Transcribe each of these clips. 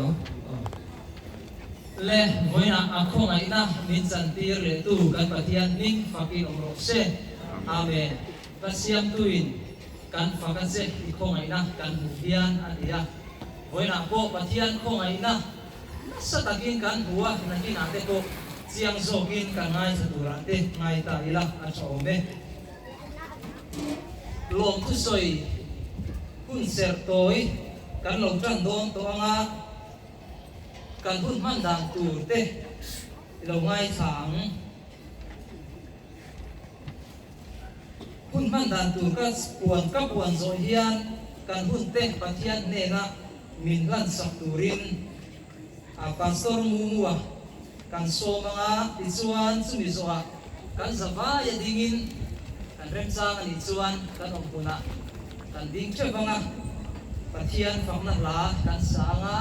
Hello. Aw. Le, vawiinah a khawngaihna min chantir lehtu kan Pathian hming fakin awm rawh se. Amen. Ka siamtuin kan fak a che i khawngaihna kan hmuh hian a ti a. Vawiinah pawh Pathian khawngaihna nasa takin kan hmu a, nakinah te pawh chiang zawkin kan ngaithla turah te ngai ta ila a tha awm e. Lawmthusawi hun serh tawi kan lo tan dawn tawh anga kan hun hman dan tur te i lo ngaithla ang. Hun hman dan tur ka puan ka puan zawh hian kan hun te Pathian hnena min hlansak turin A Pastor Mumua kan sawm anga tichuan chumi zawhah kan zavai a dingin kan remchang a nih chuan kan awm hunah kan ding teuh anga Pathian fakna hla kan sa anga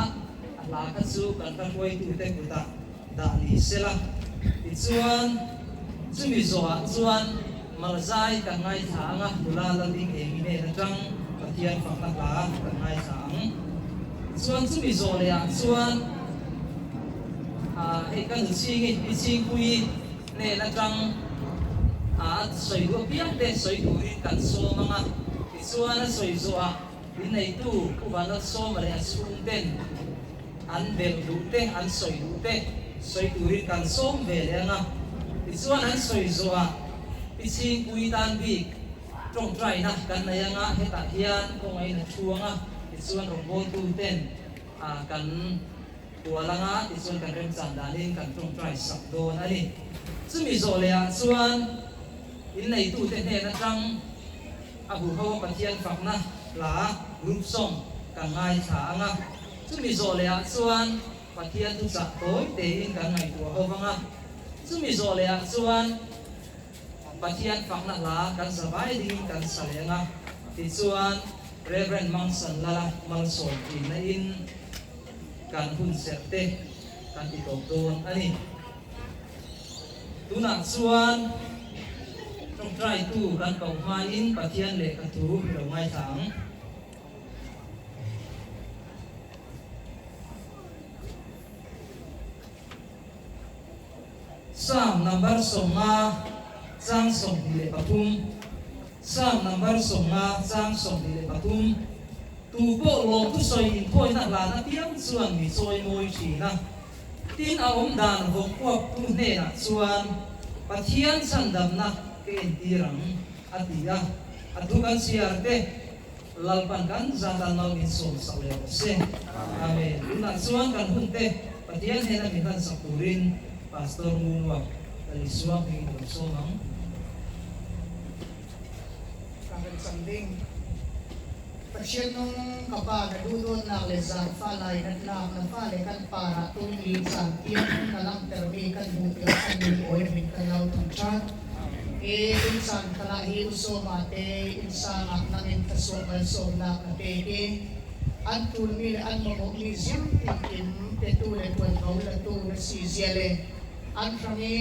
a hla kha chu kan hla hruaitute kutah dah ni sela tichuan chumi zawhah chuan malzai kan ngaithla anga nula Lalding Eng hnen atang Pathian fakna hla kan ngaithla ang. Chuan chumi zawh leh ah chuan ah hei ka nu chhingi pi chhingpuii hnen atang ah a sawi duh apiang te sawi turin kan sawm ang a, tichuan a sawi zawh ah in neitu Pu Vanlalsawma leh a chhung ten an belh duh te an sawi duh te sawi turin kan sawm ve leh ang a, tichuan an sawi zawh ah pi chhingpuii tan bik Tawngtaina kan nei anga hetah hian kawngaiin a thu anga tichuan rawngbawltu ten kan kual anga tichuan kan remchan danin kan tawngtai sak dawn a ni. Chumi zawh leh ah chuan inneitute hnen atang a huho a Pathian fakna hla group song kan ngaithla anga chumi zawh leh ah chuan Pathian thuchah tawi tein kan ngaihtuah ho anga chumi zawh leh ah chuan Pathian fakna hla kan sa vai dingin kan sa leng a, tichuan Rev. Mangsan Lala malsawm tihna in kan hun serh te kan ti tawp dawn a ni. Tunah chuan tawngtaitu kan koh hmain Pathian lehkha thu i lo ngaithla ang. Psalm number 50 chang 23 Psalm number 50 chang 23 Tu pawh lawmthusawi inthawina hlan apiang chuan mi chawi mawi thin a, tin a awm dan vawk uaptu hnenah chuan Pathian chhandamna ka entir ang, a ti a. A thu kan chhiar te. Lalpan kan zatan lo min sawm sak leh rawh se. Amen. Tunah chuan kan hun te Pathian hnena min hlan sak turin Pastor Mumua Lal Isua hmingin ka lo sawm ang. Ka kan cham ding. Pathian nung ka pa na duhdawtnak le zaangfah lainatnak na fale kan par ah tun i caan tiang na langhtermi kan hmuh tikah kan lungawi hming kan lo thangṭhat. Hi innsang khalah hi usawma te innsang ah nang in thluachuah malsawmnak na pek i an ṭulmi le an mamawhmi ziangtin kim petu le ṭuanvo latu na si zia le an hrang i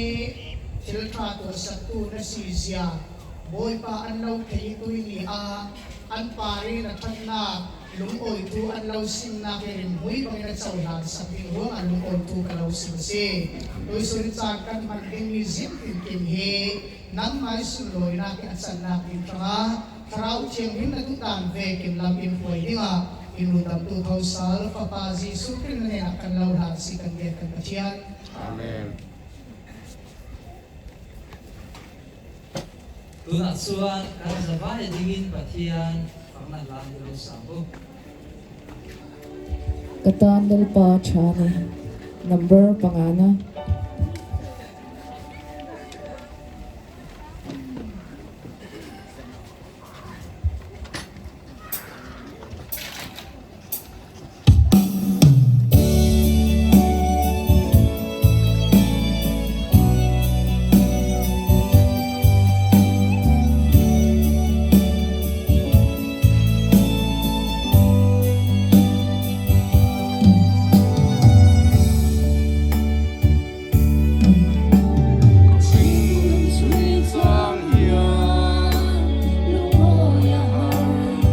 thilṭha tuahsaktu na si zia Bawipa an lo thei i tuini ah an par i na ṭhatnak Lungawitu an lo simnak hi rimhmui bangin a cohlan sak ding ruangah lungawitu ka lo sim a si. Tuisun caan kan hman dingmi zingtin kim hi nangmah i sunlawinak i a cannak ding hrangah Thlarau Thianghlim na duhdan ve kim lam in hruai dingah in rundamtu Thosal Fapa Jesuh Khrih na hnenah kan lo hlan si kan biak kan Pathian. Amen. Tunah chuan kan zavai dingin Pathian fakna hla hi lo sa bawk. Ka tan Lalpa tha ni. Number pangana.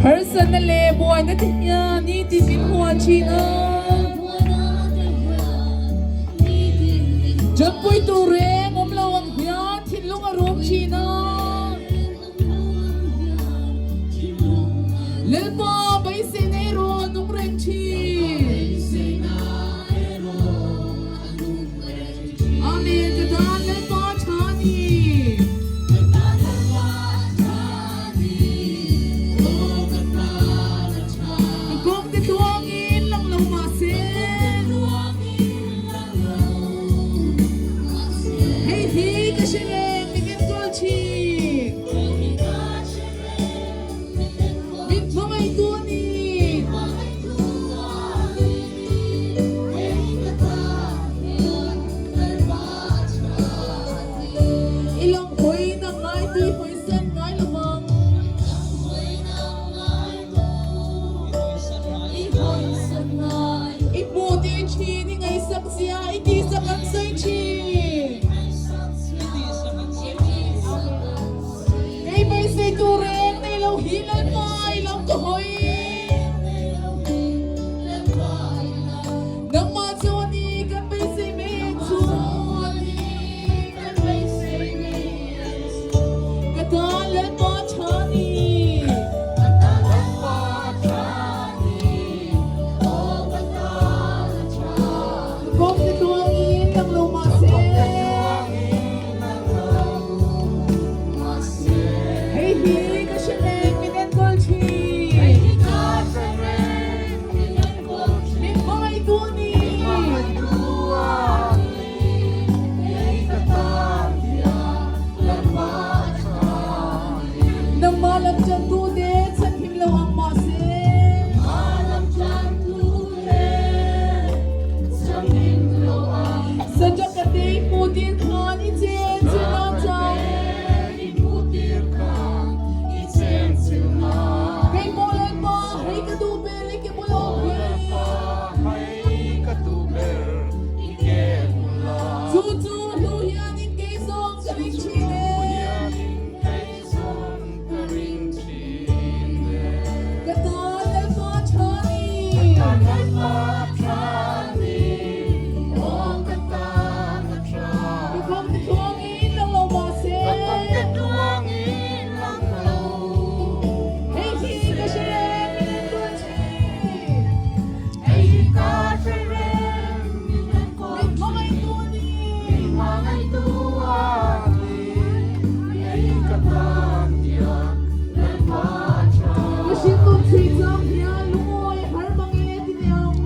Harsatna le buaina te hian nitin min hual thin a. Tanpui tur reng awm lo ang hian thinlung a rum thin a. Lalpa beiseina erawh a nung reng thin. Amen ka tan Lalpa tha a ni. Ka kawng te tluangin lang lo mahse. Hei hi ka hre reng min enkawl thin. Min hmangaihtu a ni. I lang hawi na ngai tui hawisan ngai lo vang. I hmu ti thin, i ngaihsak zia, i tihsak an sawi thin. Kei beisei tur reng nei lo hi Lalpa i lo ka hawi. Nangmah chu a ni kan beisei mek chu a ni kan beisei mek chu. Ka tan Lalpa tha ni. Ka tan Lalpa tha ni. Aw ka tan a tha. Ka kawng te tuangin lang lo mahse. Ka kawng te tuangin lang lo mahse. Hei hi ka hre reng min enkawl thin. Hei hi ka hre reng min enkawl thin. Min hmangaihtu a ni. Min hmangaihtu a ni. Hei ka tan hian Lalpa a tha ni. Nangmah lam chantu te chhanhim lo ang mahse. Nangmah lam chantu te chhanhim lo ang. Sajaka te i hmuh tir khan i chen chilh a chang. Kei pawh Lalpa, hei ka duh ber i ke bul awm hi. Chu chu hlu hianin kei zawng ka ring thin e. Ka tan Lalpa tha ni. Ka kawng te tluangin lang lo mahse. Hei hi ka hre reng min enkawl thin. Min hmangaihtu a ni. Ka hrilh tun chhui chang hian lungawi har mang e ti niang.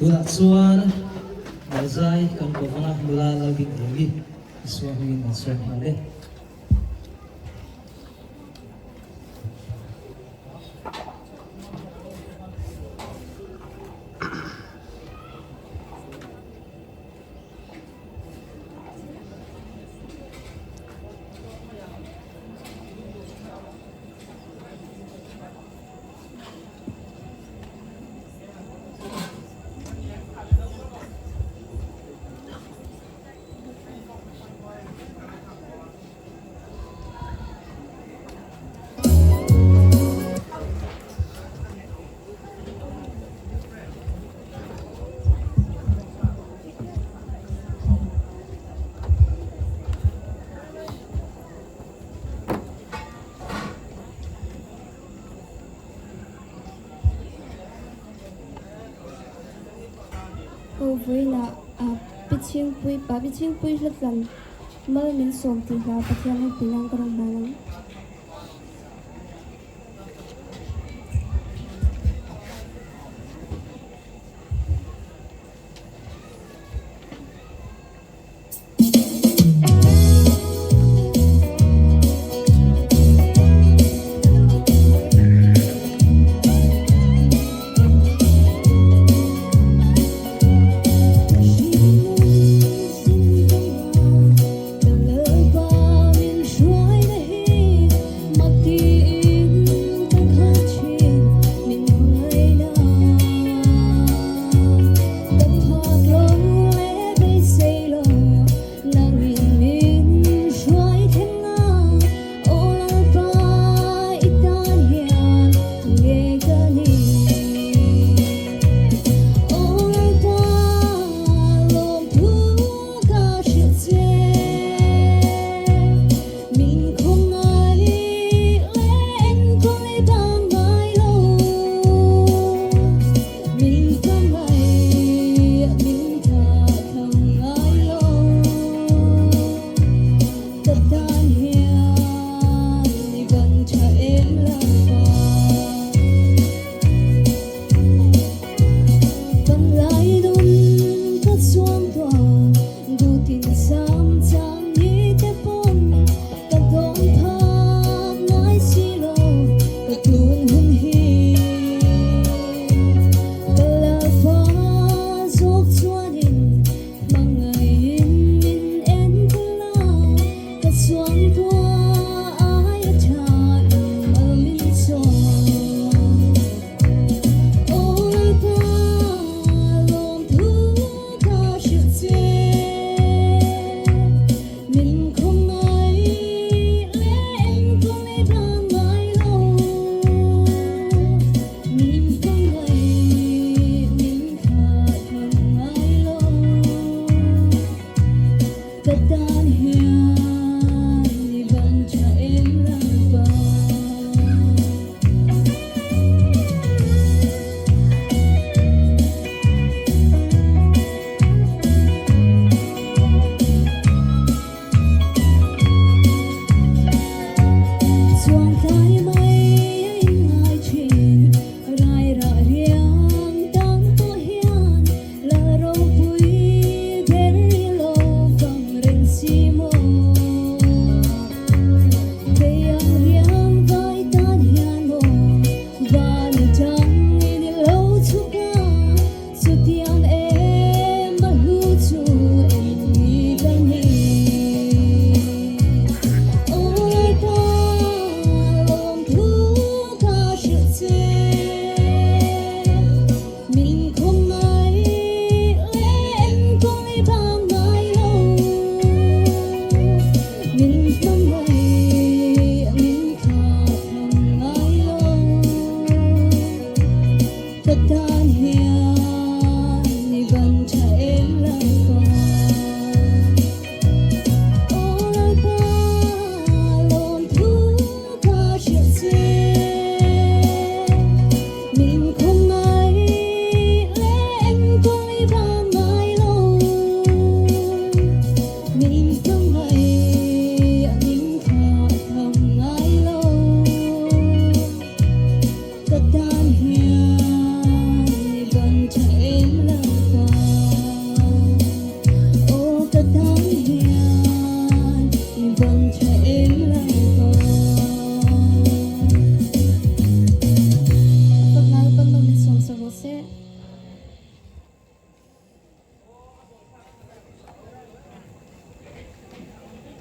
Tunah chuan Malzai kan ko vang a, nula Lalding Liangi Isua hmingin kan sawi nghal e. Aw vawiinah Pi Chhingpui pa Pi Chhingpui hlatlan mal min sawm tih hla Pathian ropui nan ka rawn hman ang.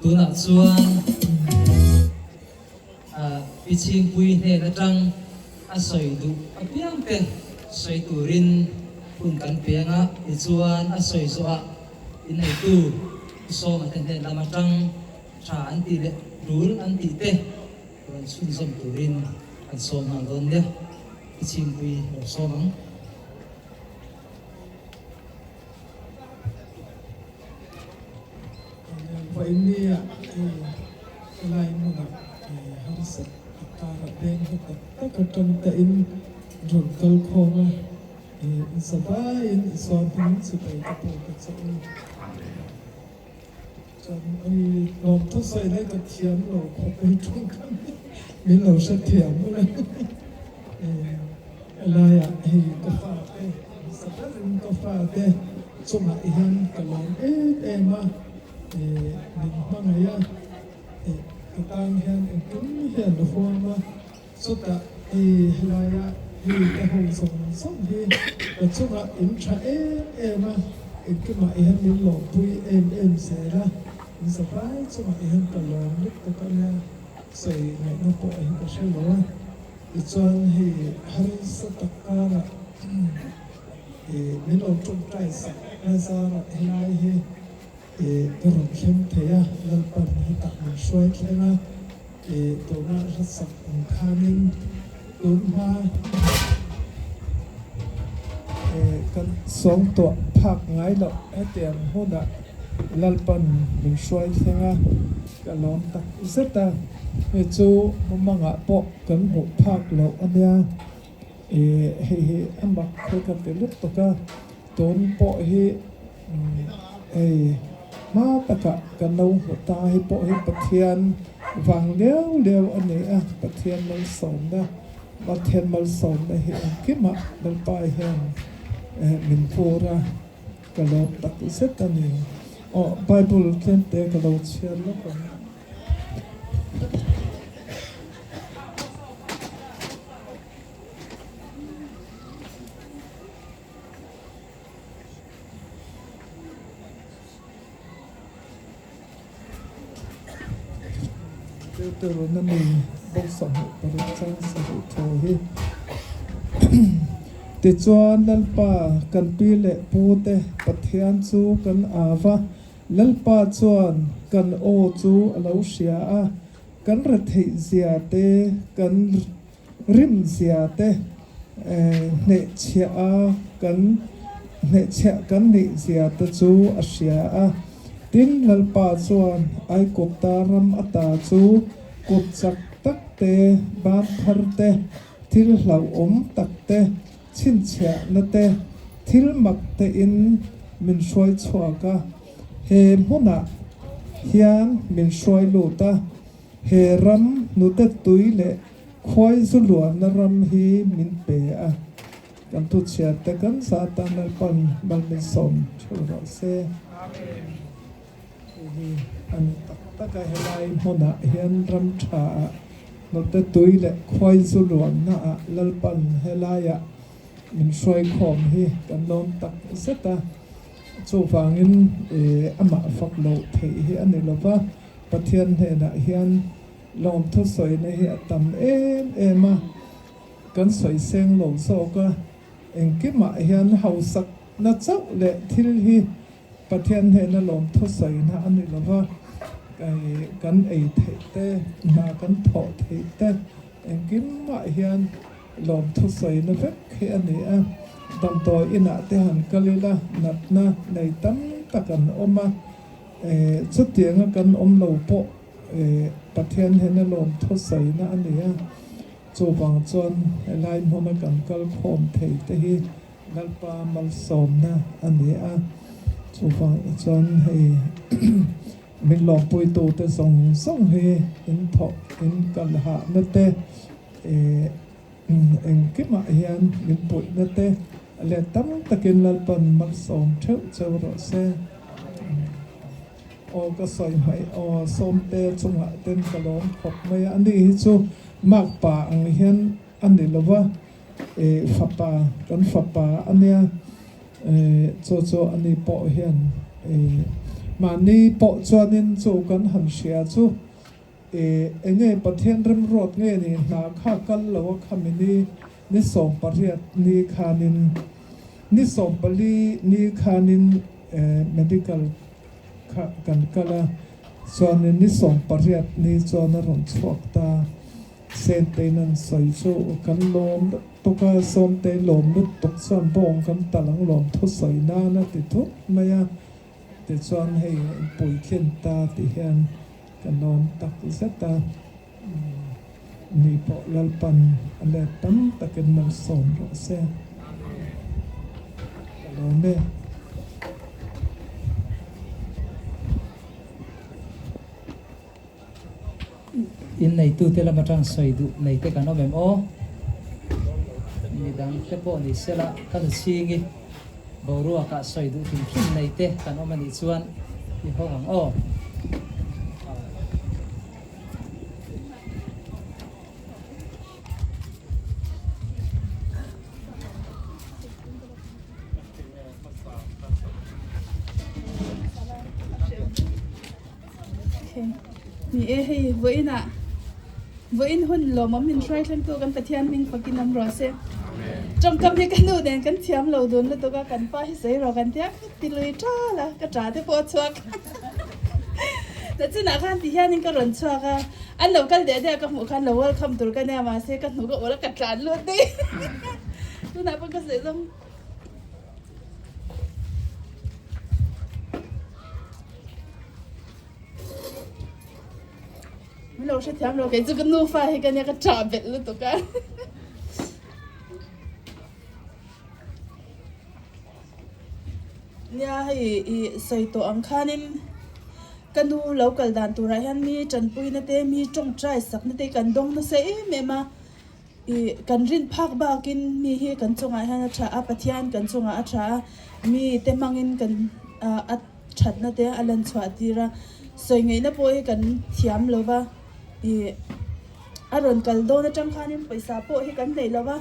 Tunah chuan Pi Chhingpuii hnen atang a sawi duh apiang te sawi turin hun kan peng a, tichuan a sawi zawhah inneitu Pu Sawma te hnen lam atang tha an tih leh tul an tih te rawn chhunzawm turin kan sawm nghal dawn nia. Pi Chhingpuii lo sawm ang. Vawinia helai hmunah harsat a kara beng hla tak tak atang te in rawn kal khawm a, zavaiin i sawn hmangin chibai te pawh ka chauh a. Chuan hei lawmthu sawi lai ka thiam lo khawp mai tawngkam hi min lo hrethiam ula helaiah hei ka fate hmasa berin ka fate chungah hian ka lawm em em a min hmangaih a ka tan hian engkim hian a huam a chutah hei helaiah mi te ho zawng zawng hi ka chungah in tha em em a engkimah hian min lawmpui em em zel a in zavai chungah hian ka lawm lutuk a nia sawi ngaihna pawh hi ka hre lo a tichuan hei harsa tak karah min lo tawngtai sak na zarah helai hi Ka rawn thleng thei a, Lalpan hetah min hruai thleng a, tuna hlasak ang khanin tun hma kan sawngtuah phak ngai loh hetiang hunah Lalpan min hruai thleng a, ka lawm tak zet a, hei chu mumangah pawh kan hmuh phak loh a nia, hei hi a mak hi ka ti lutuk a. Tun pawh hi hei hma takah kan lo hmu ta hi pawh hi Pathian vang liau liau a ni a, Pathian malsawmna, Pathian malsawmna hi engkimah Lalpa hian min pur a, ka lawm tak zet a ni. Aw Bible tlemte ka lo chhiar lawk ang. Deuteronomy bawk 26 chang sarih thu hi Tichuan Lalpa kan pi leh pu te Pathian chu kan au a, Lalpa chuan kan aw chu a lo hria a, kan retheih zia te kan Rim zia te hnehchhiah a kan hnehchhiah kan nih zia te chu a hria a. Tin, Lalpa chuan Aigupta ram ata chu kut chak tak te, ban phar te, thil hlauhawm tak te, chhinchhiahna te, thil mak te in min hruai chhuak a. He hmunah hian min hruai lut a. He ram hnute tui leh khuai zu luanna ram hi min pe a, kan thuchhiat te kan zah tan Lalpan mal min sawm theuh rawh se. Hei hi a ni tak tak a, helai hmunah hian ram tha ah hnute tui leh khuai zu luanna ah Lalpan helaiah min hruaikhawm hi kan lawm tak zet a, chuvangin amah fak loh theih hi a ni lova. Pathian hnenah hian lawmthu sawina hi a tam em em a, kan sawi seng lo zawk a, engkimah hian hausakna chauh leh thil hi Pathian hnena lawmthu sawina a ni lova, kan ei theih te, hna kan thawh theih te, engkimah hian lawmthu sawina vek hi a ni a. Damdawi inah te han kal ila natna nei tam tak an awm a. Chutianga kan awm lo pawh Pathian hian a lawm thawsaina a ni a, chuvang chuan helai hmuna kan kal khawm thei te hi Lalpa malsawmna a ni a, chuvang chuan hei min lawmpuitute zawng zawng hi in thawh in kal hahna te engkimah hian min puihna te leh tam takin Lalpan malsawm theuh cheu rawh se. Aw ka sawi hmaih aw Sawmte chungah ten ka lawm khawp mai a, ani hi chu makpa ang hian a ni lo va, fapa kan fapa a nia, chu chu ani pawh hian. Mahni pawh chuanin chu kan han hria chu e enge Pathian remruat nge ni hna kha kal lo a khami ni ni 18 ni khanin ni 14 ni khanin medical kha kan kal a chuanin ni 18 ni chuan a rawn chhuak ta. Sentei'n an sawi chu kan lawm lutuk a, Sawmtei lawm lutuk chuan bawng kan tal ang lawm thusawi nan a ti thut mai a, tichuan hei puitlin ta tih hian ka lawm tak zet a, ni pawh Lalpan a let tam takin malsawm rawh se. Ka lawm e. Inneitute lam atang sawi duh nei te kan awm em aw? Midang te pawh ni sela ka nu chhingi boruakah sawi duh hrim hrim nei te kan awm anih chuan i hawng ang aw. Ni e, hei vawiinah vawiin hun lawmawm min hruai thlengtu kan Pathian hming fakin awm rawh se. Tawngkam hi ka nu nen kan thiam lo dun lutuk a, kan pa hi sawi rawh kan tia ka ti lui tal a, ka ta te pawh a chhuak. Nachinah khan ti hianin ka rawn chhuak a, an lo kal deh deh a ka hmuh khan lo welcome tur ka nia mahse ka hnu ka ul a ka tlan lut daih. Tunah pawh ka sawi zawng. Min lo hrethiam lo kei chu ka nufa hi ka nia ka ṭah belh lutuk a. Nia hei i sawi tawh ang khanin ka nu lo kal dan turah hian mi ṭanpuina te mi ṭawngṭai sakna te kan dawng nasa em em a. I kan rin phak bakin mi hi kan chungah hian a tha a, Pathian kan chungah a tha a, mi te hmangin kan a thatna te a lan chhuah tir a, sawi ngaihna pawh hi kan thiam lo va, i a rawn kal dawn atang khanin pawisa pawh hi kan nei lo va,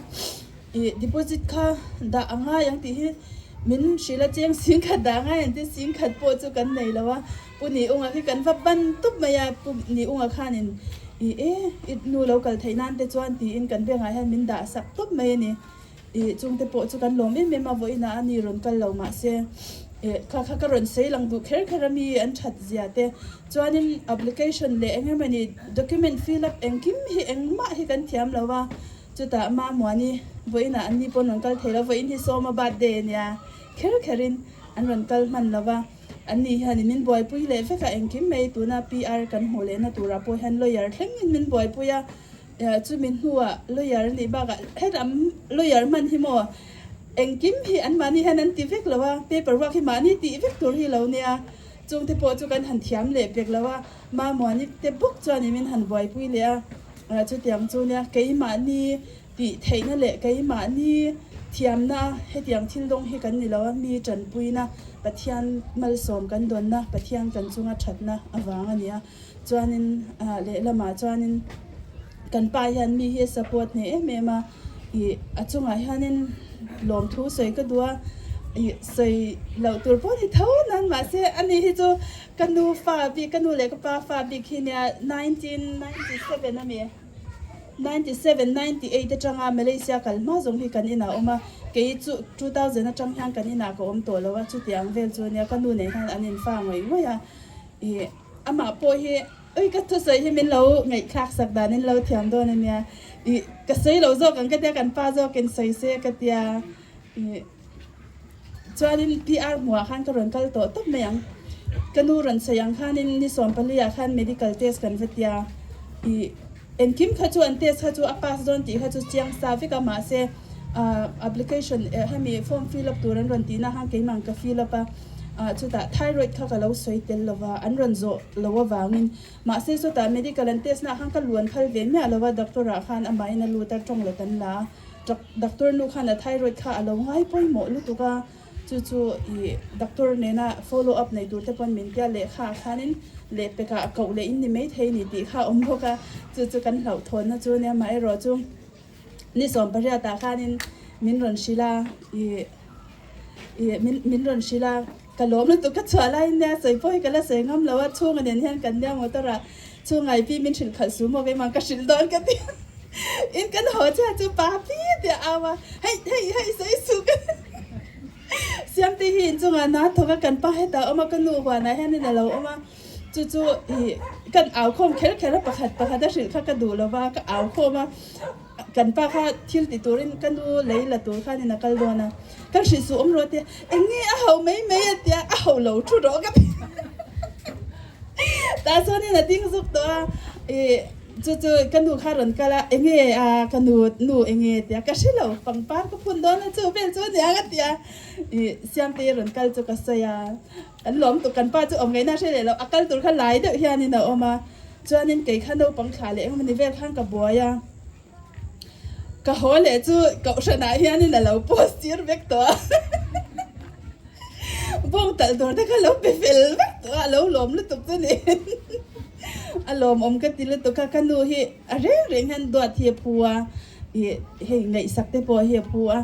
i deposit kha dah a ngai ang tih hi min hrilh a cheng singkhat dah a ngai ang tih singkhat pawh chu kan nei lo a. Pu Niunga khi kan va ban tup mai a, Pu Niunga khanin i e i nu lo kal theih nan te chuan tiin kan bengah hian min dah sak tup mai a ni. I chungte pawh chu kan lawm em em a, vawiinah a ni rawn kal lo mahse e kha kha ka rawn sei lang duh kher kher a mi an that zia te. Chuanin application leh eng emawni document fill up engkim hi engmah hi kan thiam lo va, chutah Mamuani vawiinah an ni pawn rawn kal thei lo, vawiin hi Sawma birthday a nia kher kherin an rawn kal hman lo va. An ni hianin min buaipui leh vek a, engkim mai tuna PR kan hmuh lehna turah pawh hian lawyer thlengin min buaipui a, chumi hnuah lawyer a nih bakah helam lawyer hman hi maw engkim hi anmahni hian an ti vek lo a, paper work hi mahni tih vek tur hi lo nia, chungte pawh chu kan han thiam leh pek lo a, Mamuani te bawk chuanin min han buaipui leh a, chutiang chu nia keimahni Tih theihna leh keimahni thiamna hetiang thil dawng hi kan ni lo a, mi tanpuina, Pathian malsawm kan dawnna, Pathian kan chunga thatna avang a ni a. Chuanin lehlamah chuanin kan pa hian mi hi a support hneh em em a, ih a chungah hianin lawmthu sawi ka duh a, ih sawi loh tur pawh ni tho nan mahse ani hi chu ka nu fa bik, ka nu leh ka pa fa bik hi nia 1997 a mi. 97, 98 atanga Malaysia kal hma zawng hi kan inah awm a, kei chu 2000 atang hian kan inah ka awm tawh lo a, chutiang vel chu ania ka nu nen hian an infa ngawih ngawih a, ih amah pawh hi ui ka thusawi hi min lo ngaihthlak sak dan in lo thiam dawn ania, ih ka sawi lo zawk ang ka tia kan pa zawkin sawi se ka tia, ih chuanin PR hmuhah khan ka rawn kal tawh tawp mai ang, ka nu rawn sawi ang khanin ni 14 ah khan medical test kan va tia, ih. Engkim kha chu an test kha chu a pass dawn tih kha chu chiang sa vek a mahse application hemi form fill up tur an rawn tihna khan keimah ka fill up a chutah thyroid kha ka lo sawi tel lova an rawn zawh lo avangin mahse chutah medical an test na khan ka luan phal ve miah lova doctor ah khan amahin a lut a tawng let an la a doctor nu khan a thyroid kha a lo ngai pawimawh lutuk a. Chu chu i doctor nena follow up nei tur te pawn min tia lehkha ah khanin lehpekah a koh leh in ni maithei ni tih kha a awm bawk a, chu chu kan hlauhthawnna chu nia amaherawh chu ni 18 ah khanin min rawn hrilh a i. I min min rawn hrilh a, ka lawm lutuk ka chhuah laiin nia sawi pawh hi ka la sawi ngam lo a, chhunga nen hian kan nia motor ah chhunga i pi min hrilh khalh su maw keimah ka hrilh dawn ka ti a, in kan haw chiah chu pa pi tih a au a, hei hei hei sawi su ka ti Siamte hi inchungah na thawk a, kan pa hetah a awm a, ka nu huanah hianin a lo awm a, chu chu ih kan au khawm kher kher a, pakhat pakhat a hrilh kha ka duh lo va, ka au khawm a, kan pa kha thil ti turin ka nu lei la tur khanin a kal dawn a, ka hrilh suh awm rawh tia, eng nge a ho mai mai a tia, a ho lo thu rawh ka ti tah chuanin a ding zuk tawh a, ih Chu chu ka nu kha rawn kal a, enge a ka nu nu enge tia ka hre lo, pangpar ka phun dawn a chu vel chu aniang a tia ih Siamtei rawn kal chu ka sawi a, kan lawm tuk kan pa chu awm ngaihna a hre leh lo, a kal tur kha lai deuh hianin a awm a, chuanin kei kha naupang thla leh engmawni vel khan ka buai a, ka haw leh chu kohhranah hianin a lo post tir vek tawh a, bawng talh tur te kha lo pe fel vek tawh a, a lo lawm lutuk chu ni. A lawmawm ka ti lutuk a, ka nu hi a reng reng hian duat hi a phu a, ih hei ngaihsak te pawh hi a phu a,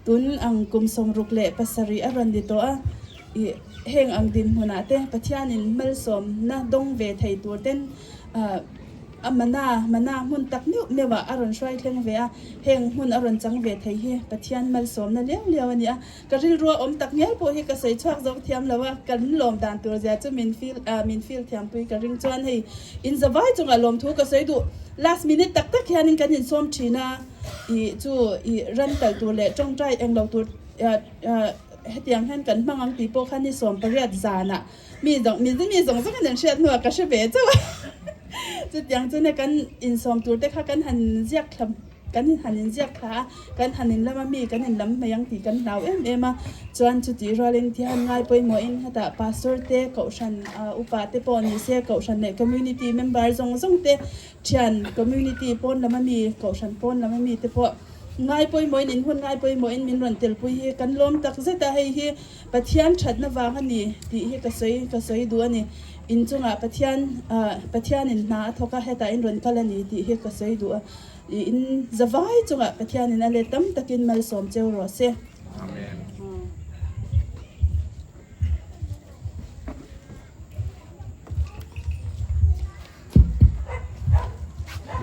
tun ang kum 67 a rawn ni tawh a, ih heng ang dinhmunah te Pathianin malsawmna dawng ve thei tur ten ah a mana mana hmun tak meuh meuh ah a rawn hruai thleng ve a, heng hmun a rawn chang ve thei hi Pathian malsawmna liau liau a ni a. Ka rilru a awm tak ngial pawh hi ka sawi chhuak zawk thiam lo a, kan lawm dan tur zia chu min feel ah min feel thiampui ka ring chuan hei in zavai chungah lawmthu ka sawi duh. Last minute tak tak hianin kan insawm thin a, ih chu ih ran kal tur leh tawngtai englo tur hetiang hian kan hmang ang tih pawh khan ni 18 zanah mi zawng mi mi zawng zawng in an hriat hnuah ka hre ve chauh a chutiang chu nia kan insawm tur te kha kan han ziak thla Kan han inziak thla a, kan han inlam a mi kan inlam mai ang tih kan hlau em em a, chuan chutih rualin thi han ngai pawimawhin hetah pastor te, kohhran upa te pawh ni se, kohhran leh community member zawng zawng te, thian community pawn lam a mi, kohhran pawn lam a mi te pawh ngai pawimawhin in hun ngai pawimawhin min rawn telpui hi kan lawm tak zet a, hei hi Pathian thatna vang a ni tih hi ka sawi ka sawi duh a ni. Inchungah Pathian Pathianin hna a thawk a, hetah in rawn kal a ni tih hi ka sawi duh a. I in zavai chungah Pathianin a let tam takin malsawm cheu rawh se. Amen.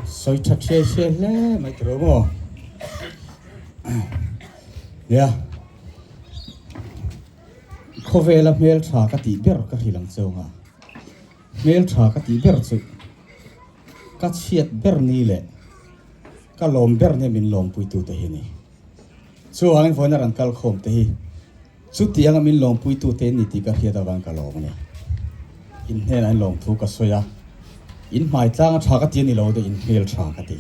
Sawi tha thiai hriai hle mai tiro maw? Nia. Khawvela hmel tha ka tih ber ka hrilh ang cheu nga. Hmel tha ka tih ber chu Ka chhiat ber ni leh ka lawm ber nia min lawmpuitute hi ni. Chuvangin vawiin a rawn kal khawm te hi chuti anga min lawmpuitute ni tih ka hriat avang ka lawm a ni. In hnenah in lawmthu ka sawi a, in hmai tlanga tha ka ti a ni lo deuh in hmel tha ka ti.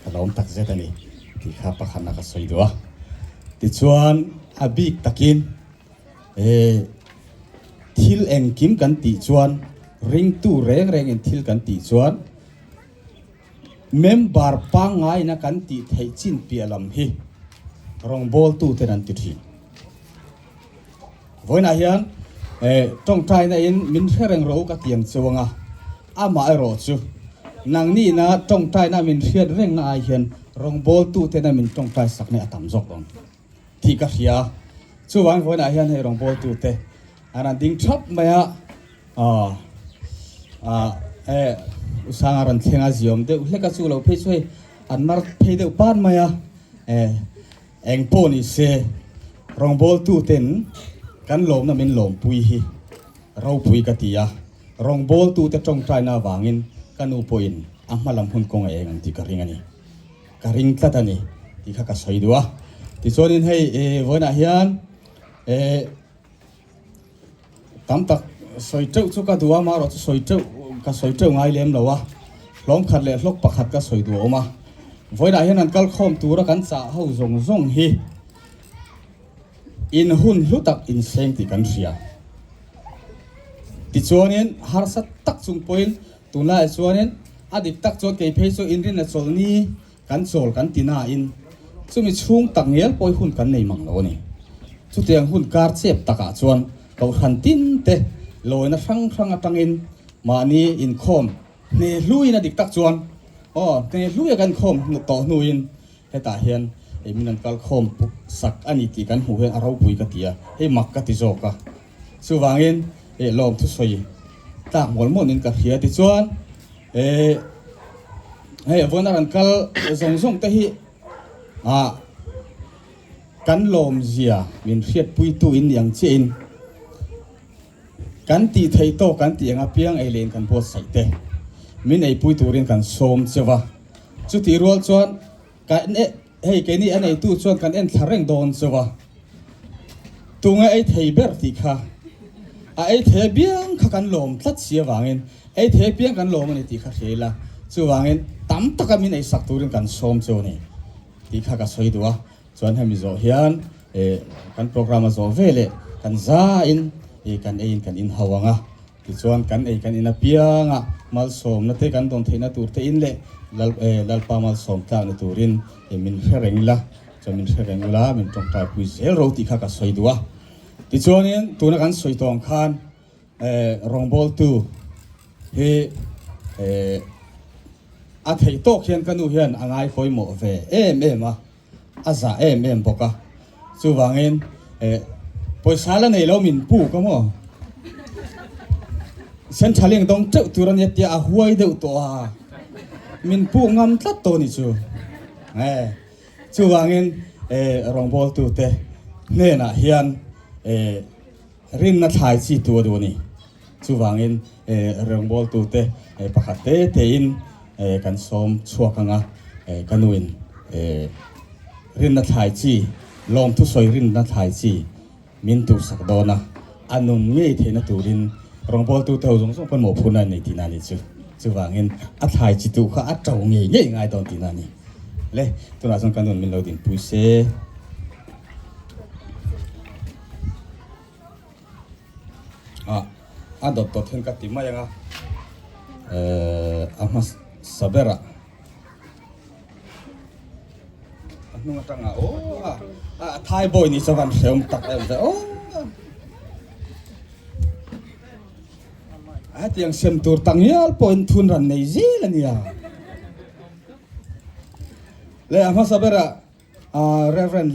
Ka lawm tak zet a ni tih kha pakhatna ka sawi duh a. Tichuan a bik takin He thil engkim kan tih chuan ringtu reng rengin thil kan tih chuan member pangngaina kan tih theih chin piah lam hi rawngbawltuten an ti thin. Vawiinah hian tawngtaina in min hre reng rawh u ka ti ang cheu anga, amaherawh chu nangnihna tawngtaina min hriat rengna ai hian rawngbawltutena min tawngtai sakna a tam zawk dawn. tih ka hria. Chuvang vawiinah hian hei rawngbawltute an rawn ding thap mai a, aw ah eh u Sanga rawn thleng a ziawm deuh hlek a chu lo phei chu hei an mar phei deuh pan mai a, eh eng pawh ni se rawngbawltuten kan lawmna min lawmpui hi ropui ka ti a, rawngbawltute tawngtaina avangin ka nu pawhin a hma lam hun kawng a eng ang tih ka ring a ni. Ka ring tlat a ni tih kha ka sawi duh a. Tichuanin hei vawiinah hian tam tak sawi teuh chu ka duh a, amaherawh chu sawi teuh ka sawi teuh ngai lem lo a, hlawm khat leh hlawk pakhat ka sawi duh a awm a. Vawiinah hian an kalkhawm tura kan chah ho zawng zawng hi in hun hlu tak inseng tih kan hria. Tichuanin harsa tak chung pawhin Tunlaiah chuanin a dik tak chuan kei phei chu inrinna chawlhni kan chawl kan ti nain chumi chhung tak ngial pawh hi hun kan nei mang lo a ni. Chutiang hun kar chep takah chuan kohhran tin te lawina hrang hrang atangin mahni inkhawm hne hluin a dik tak chuan aw hne hluia kan inkhawm tawh hnuin hetah hian Hei min an kal khawm sak a ni tih kan hmuh hian a ropui ka ti a, hei mak ka ti zawk a. Chuvangin eh lawm thusawi tlak mual mualin ka hria tichuan eh hei vawiin a rawn kal zawng zawng te hi ah kan lawmzia min hriatpuitu in ni ang chiahin kan tih theih tawk kan tih ang apiang ei leh in kan buatsaih te min eipui turin kan sawm cheu a, chutih rual chuan Kan e, hei keini a neitu chuan kan en thla reng dawn chauh a, tunge ei thei ber tih kha a ei thei apiang kha kan lawm tlat si avangin ei thei apiang kan lawm a ni tih kha hria ila, chuvangin tam taka min eisak turin kan sawm chauh a ni tih kha ka sawi duh a, chuan hemi zawh hian e kan program a zawh ve leh kan zain e kan eiin kan inhau ang a. Tichuan kan ei kan in apianga malsawmna te kan dawn theihna tur te in leh Lalpa malsawm tlakna turin min hre reng ila, chuan min hre reng ula min tawngtai pui zel ro tih kha ka sawi duh a. Tichuanin tuna kan sawi tawh ang khan rawngbawltu hi a theih tawk hian ka nu hian a ngai pawimawh ve em em a. A zah em em bawk a, chuvangin eh pawisa la nei lo min puk a maw? Centralink dawng teuh tur a nia tia a huai deuh tawh a, min puk ngam tlat tawh ni chu. Eh chuvangin eh rawngbawltute hnenah hian eh rinna thlai chi tu a duh a ni. Chuvangin rawngbawltute pakhat te tein kan sawm chhuak ang a, ka nuin rinna thlai chi, lawmthu sawi rinna thlai chi min tuhsak dawn a, a nun ngei theihna turin rawngbawltute ho zawng zawng pawn mawhphurhna an nei tihna a ni chu. Chuvangin a thlai chi tuh kha a to ngei ngei ngai dawn tihna a ni. Le, tunah chuan ka nun min lo dinpui se. Ah a dawt dawt hian ka ti mai ang a eh a hmasa berah a hnung atanga aw a a thai boy ni chuan hreawm tak em ve aw a hetiang sem tur tak ngial pawhin thun ran nei zel a nia le a hmasa berah ah Reverend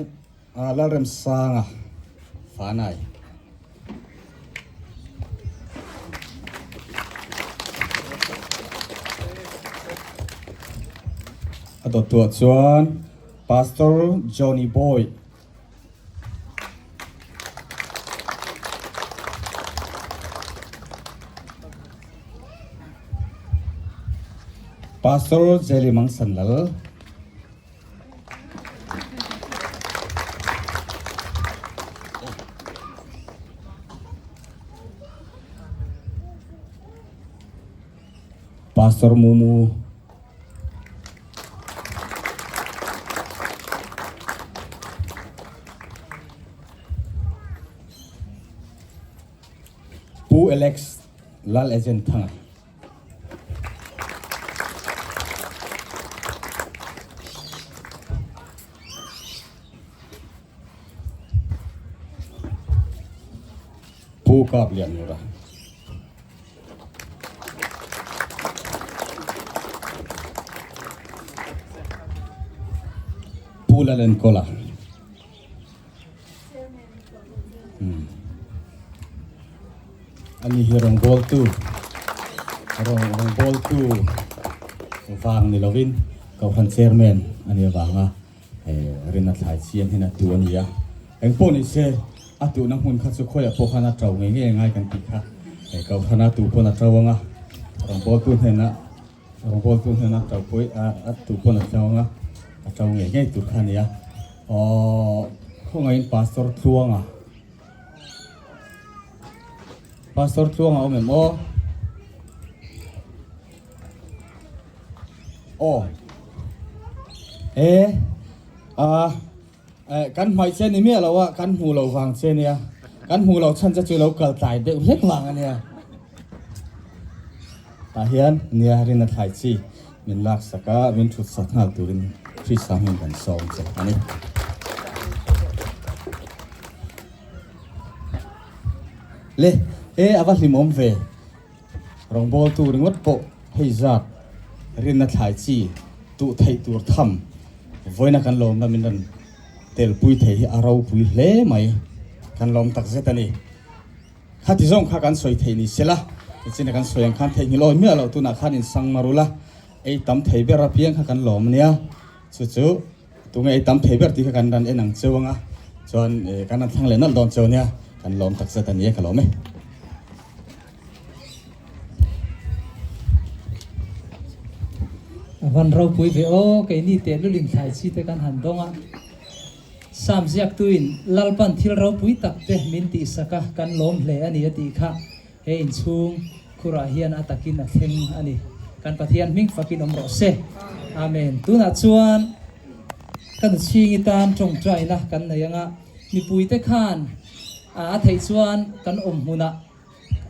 Lalremsanga Fanai. A dawttuah chuan Pastor Johnny Boy. Pastor Jelly Mangsanlal. Pastor Mumu Pu Alex Lal Agent Thanga Pu Kap Lianmura. Pu Lalenkawla. Ani hi rawngbawltu rawngbawltu vang ni lovin Kohhran Chairman a nih avanga rinna thlai chian hian a tu a ni a. Engpawh ni se a tuhna hmun kha chu khawiah pawh khan a to ngei ngei angai kan tih kha. Kohhrana tu pawn a to ang a, rawngbawltu hnena rawngbawltu hnena to pawh a tu pawn a to ang a, a to ngei ngei tur kha a ni a. Aww khawngaihin Pastor Tluanga Pastor Tluanga awm em aw Aw E a kan hmaih che ni miah lo a kan hmuh loh vang che nia kan hmuh loh chhan che chu lo kal tlai deuh hlek vang a nia Tah hian nia rin a thlai chi min lak sak a, min thut sak nghal turin Krista hming kan sawm che a ni. Le, e a va hlimawm ve. Rawngbawltu ringawt pawh hei zat rinna thlai chi tuh theih tur tham. Vawiina kan lawmna min rawn telpui thei hi a ropui hle mai. Kan lawm takzet a ni. Khati zawng kha kan sawi thei ni sela, nichin a kan sawi ang khan theihnghilh awi miah loh tunah khan in sang mar ula, ei tam thei ber apiang kha kan lawm ania. Chu chu tunge ei tam thei ber tih kha kan rawn en ang cheu anga, chuan kan rawn thlang leh nawlh dawn cheu ania, kan lawm takzet a ni e, ka lawm e. A van ropui ve aw, keini tehlul in thlai chi te kan han dawng a. Sam ziaktuin Lalpan thil ropui tak te min tihsak a, kan lawm hle a ni a tih kha he inchhung khurah hian a takin a thleng a ni. Kan Pathian hming fakin awm rawh se. Amen. Tunah chuan ka nuchhingi tan tawngtaina kan nei anga mipuite khan a theih chuan kan awm hmunah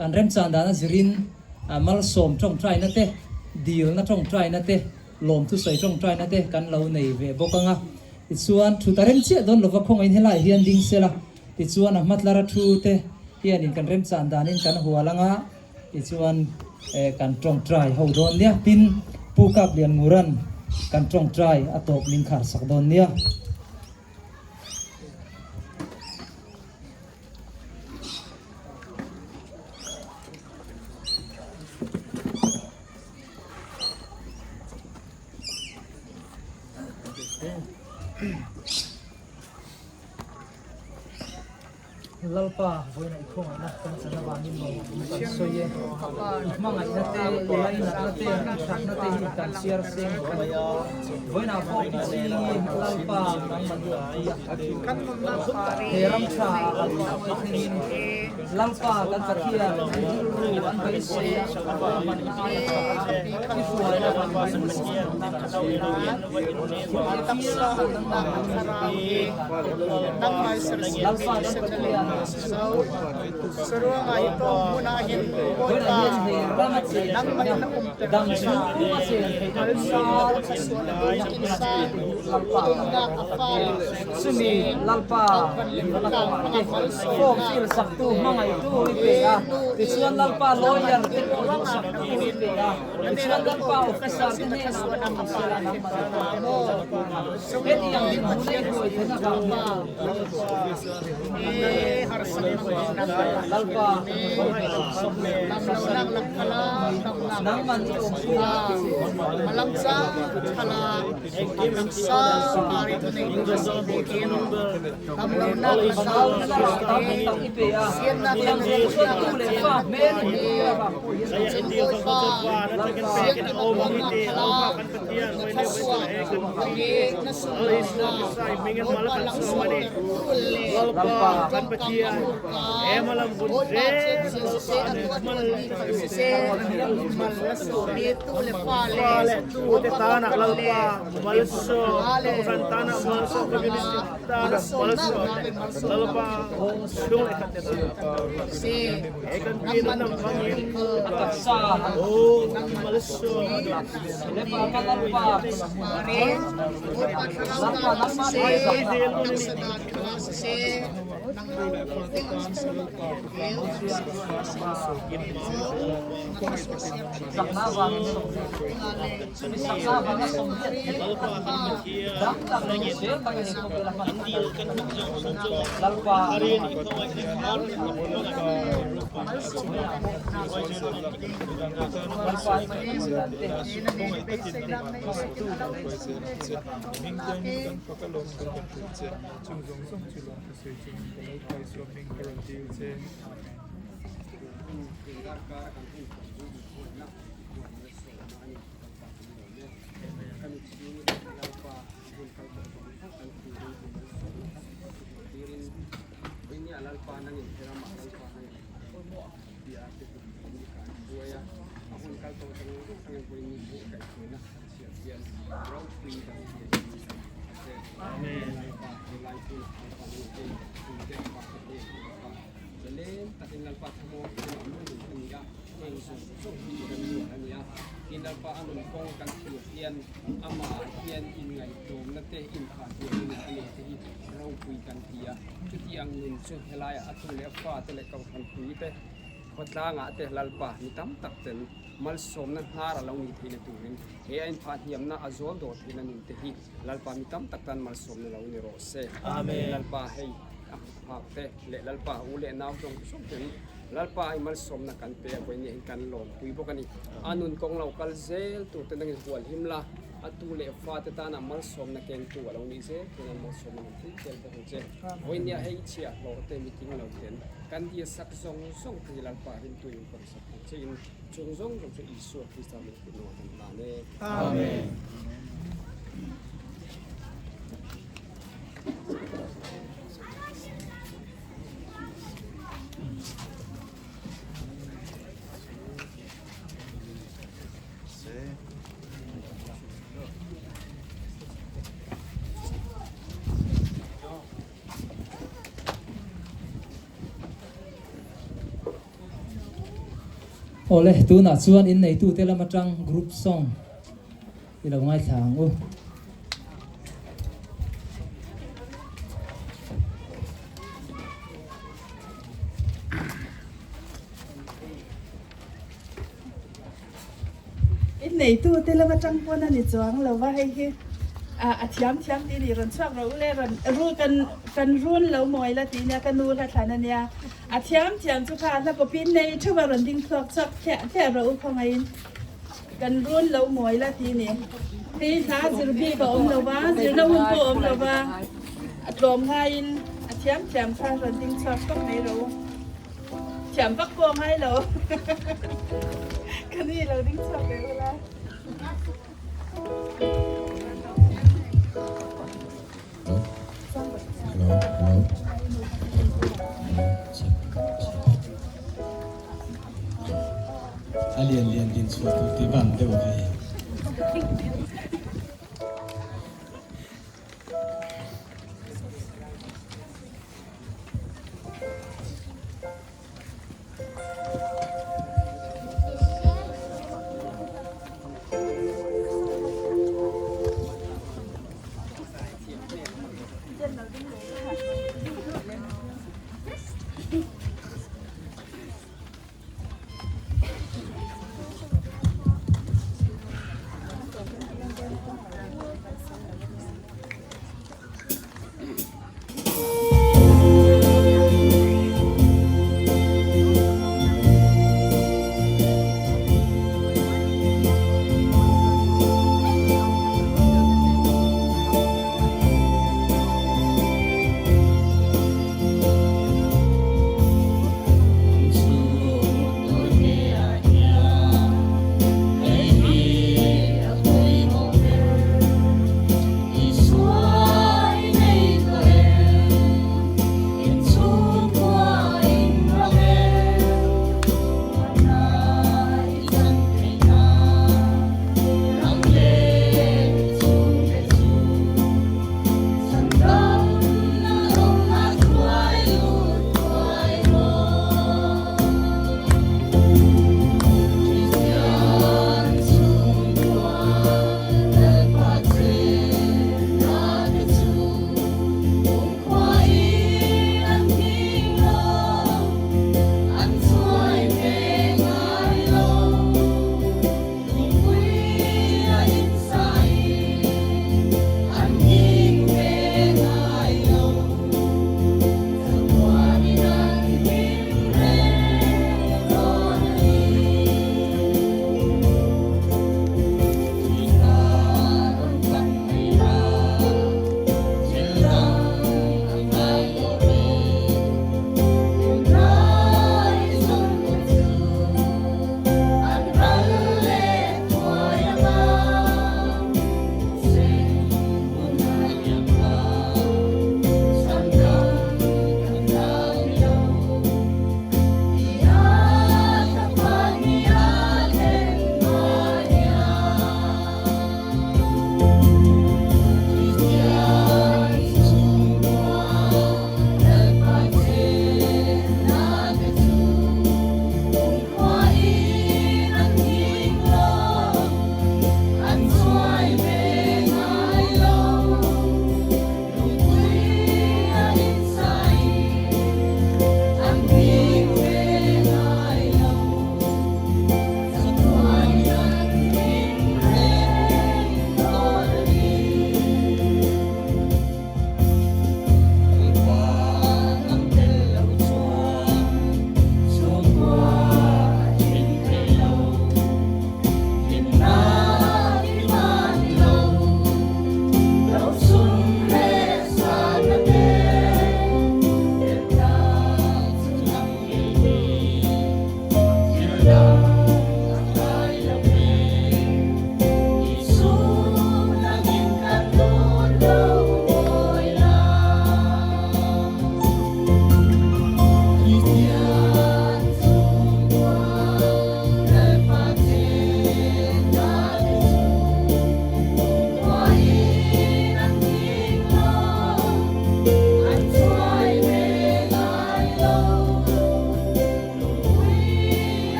An remchan dan a zirin malsawm tawngtaina te, dilna tawngtaina te, lawmthusawi tawngtaina te kan lo nei ve bawk ang a. Tichuan, thut a rem chiah dawn lova khawngaihin helaiah hian ding sela, tichuan a hmatlara thu te hianin kan remchan danin kan hual ang a, tichuan kan tawngtai ho dawn nia. Tin, Pu Kaplian Nguran kan tawngtai a tawp min khar sak dawn nia. Lalpa vawiin i khawngaihna kan chan avangin lawm kan sawi e. I hmangaihna te, i lainatna te, i thatna te hi kan chhiar seng lo a ni. Vawiinah pawh i ching i Lalpa nangmah i awmpui a. He ram tha ah an hmangaih thlengin Lalpa kan Pathian an rilru an beisei a, hmanna aia tha i hruaina vangin malsawmna kan sawi a. Lalpa kan Pathian vawiinah hian he ram a chen theihna dam chhung a chen theihna turin Lalpa kan Chumi Lalpa dilna kawngah te form fill saktu hmangaihtu i pe a, tichuan Lalpa lawyer te pawh duhsaktu i pe a, tichuan Lalpa officer te hnenah pawh ni sela nangmah i pawh te pawh kan pawm a. Hetiang dinhmuna i huai theihna vang hian Lalpa nangman i awmpui a. Malsawm, Kohhran tana malsawm, community tana malsawm Lalpa chhung leh khat te he kan pian an hmangin aw malsawm Khawtlangah te Lalpa mi tam tak ten malsawmna hnar a lo nih theihna turin he a inphah hniamna a zawl dawh theihna nun te hi Lalpa mi tam tak tan malsawmna lo ni rawh se. Lalpa hei a hmu phak te leh Lalpa u leh nau zawng zawng ten Lalpa i malsawmna kan pe a vawiin hian kan lawmpui bawk a ni. A nun kawng lo kal zel tur te nangin hual him la, a tu leh fa te tana malsawmna kengtu a lo nih zel thei nan malsawmna min thil tel bawk ang che. Vawiin hei i chhiah hlawh te miting lo ten kan dia sak zawng zawng te hi Lalpa rintu in pawm sak ang che in chung zawng zawng chu Isua Krista min hmuh nuam kan tan e. Amen. Awle, tunah chuan inneitute lam atang group song i lo ngaithla ang u. Inneitute lam atang pawn a ni chuang lo va, hei hi a thiam thiam tih ni rawn chhuak rawh u le rawn ru kan kan run lo mawi la tih nia ka nu hla thlan a nia a thiam thiam chu kha hla kawpin nei theuh a rawn ding chhuak chhuak thliah thliah rawh u khawngaihin kan run lo mawi la tih ni hei hla zir bik a awm lo va zirna hun pawh a awm lo va a tlawm ngaiin a thiam thiam kha rawn ding chhuak tawp mai rawh u. Thiam vak pawh a ngai lo. Ka ni lo ding chhuak ve ula. Hello, hello. A lian lian din chhuah tur ti van deuh ve.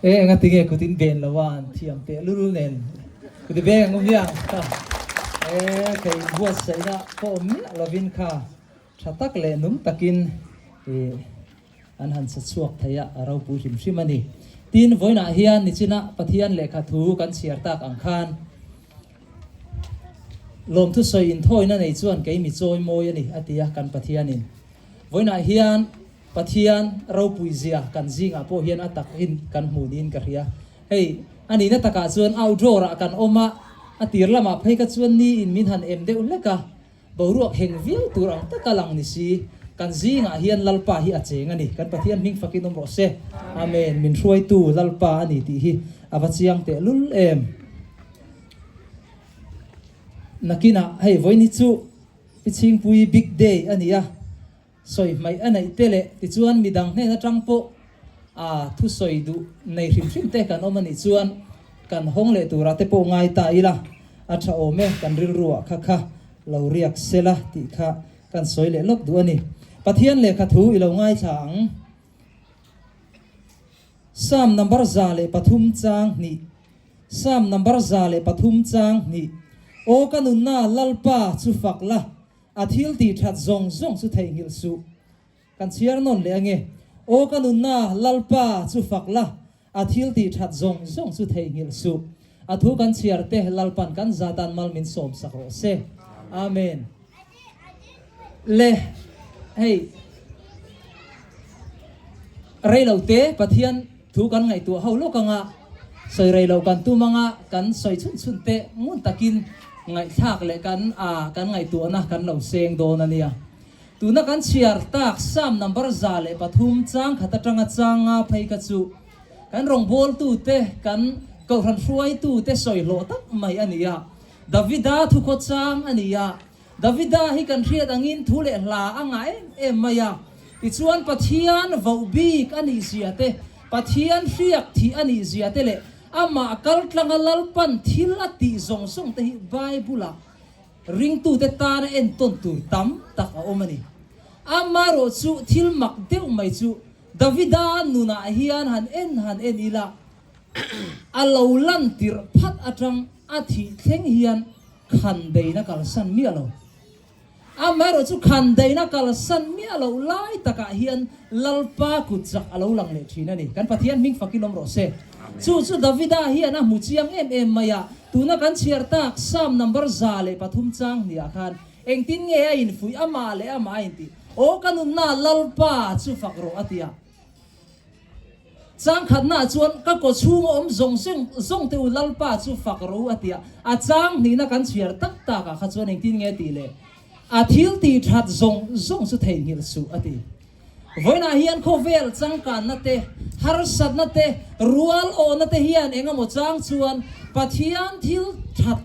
E enga tinge kutin ben lo a an thiam teh lul nen kuti beng ang u hiang e thei buatsaihna pawh awm miah lovin kha tha tak leh nung takin i an han sa chhuak thei a, a ropui hrim hrim a ni. Tin, vawiinah hian nichina Pathian lehkha thu kan chhiar tak ang khan lawmthu sawi inthawina nei chuan kei mi chawi mawi a ni a ti a kan Pathianin. Vawiinah hian Pathian ropui zia kan zingah pawh hian a takin kan hmu niin ka hria. Hei, a nihna takah chuan outdoor ah kan awm a, a tir lamah phei kha chuan niin min han em deuh hlek a, Boruak heng viau tur ang taka lang ni si, kan zingah hian Lalpa hi a cheng a ni. Kan Pathian hming fakin awm rawh se. Amen. Min hruaitu Lalpa a ni tih hi a va chiang teh lul em. Nakinah hei vawiin hi chu Pi Chhingpui big day a ni a, sawi hmaih a neih te leh tichuan midang hnen atang pawh a thusawi duh nei hrim hrim te kan awm a nih chuan kan hawng leh turah te pawh ngai ta ila a tha awm e, kan rilruah kha kha lo riak sela tih kha kan sawi leh lawk duh a ni. Pathian lehkha thu i lo ngaithla ang. Psalm number 103 chang hnih Psalm number 103 chang hnih Aw ka nunna Lalpa chu fak la, A thil tih that zawng zawng chu theihnghilh suh. Kan chhiar nawn leh ange. Aw ka nunna Lalpa chu fak la, a thil tih that zawng zawng chu theihnghilh suh. A thu kan chhiar te Lalpan kan zatan mal min sawm sak rawh se. Amen. Le hei reilo te Pathian thu kan ngaihtuah ho lawk anga sawi reilo kan tum anga kan sawi chhun chhun te ngun takin ngaihthlak leh kan a kan ngaihtuahna kan lo seng dawn a nia. Tuna kan chhiar tak Psalm number 103 chang khat atanga chang nga phei kha chu kan rawngbawltute kan kohhran hruaitute sawi hlawh tak mai a ni a. Davida thukhaw chang a ni a. Davida hi kan hriat angin thu leh hla a ngah em em mai a. Tichuan Pathian voh bik a nih zia te, Pathian hriak thih a nih zia te leh amah kaltlanga Lalpan thil a tih zawng zawng te hi Bible-ah ringtute tana entawn tur tam tak a awm a ni. Amaherawhchu thil mak deuh mai chu Davida nunah hian han en han en ila a lo lan tirh phat atang a thih thleng hian khan deina kalsan miah lo. Amaherawh chu khan deina kalsan miah loh lai takah hian Lalpa kut chak a lo lang leh thin a ni. Kan Pathian hming fakin awm rawh se. Chu chu Davida hian a hmu chiang em em mai a, tuna kan chhiar tak Psalm number 103 chang hniah khan engtin nge a infuih amah leh amah a intih, Aw ka nunna Lalpa chu fak rawh a ti a. Chang khatnaah chuan ka kaw chhunga awm zawng zawng te u Lalpa chu fak rawh u a ti a, a chang hnihna kan chhiar tak takah kha chuan engtin nge tih le? A thil tih that zawng zawng chu theihnghilh suh a ti. Vawiinah hian khawvel changkanna te, harsatna te, rual awhna te hian eng emaw chang chuan Pathian thil that,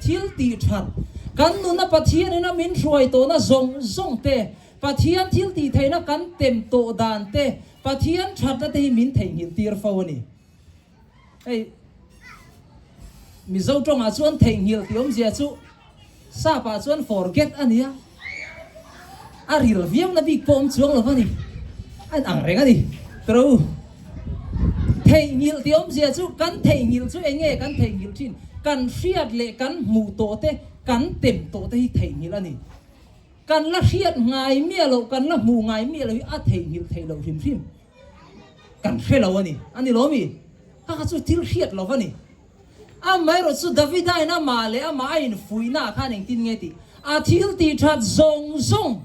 thil tih that, kan nuna Pathianin a min hruai tawhna zawng zawng te, Pathian thil tih theihna kan tem tawh dan te, Pathian thatna te hi min theihnghilh tir fo a ni. Hei Mizo tawngah chuan theihnghilh tih awmzia chu Sap-ah chuan forget a ni a, a ril viau na bik pawh awm chuang lo a ni, a in ang reng a ni. Tro theihnghilh tih awmzia chu kan theihnghilh chu eng nge kan theihnghilh thin? Kan hriat leh kan hmuh tawh te, kan tem tawh te hi theihnghilh a ni. Kan la hriat ngai miah loh, kan la hmuh ngai miah loh hi a theihnghilh theih loh hrim hrim. Kan hre lo a ni. A ni lo mi? Kha kha chu thil hriat lo a ni. Amaherawh chu Davida in amah leh amah a infuihna ah khan engtin nge tih? A thil tih that zawng zawng,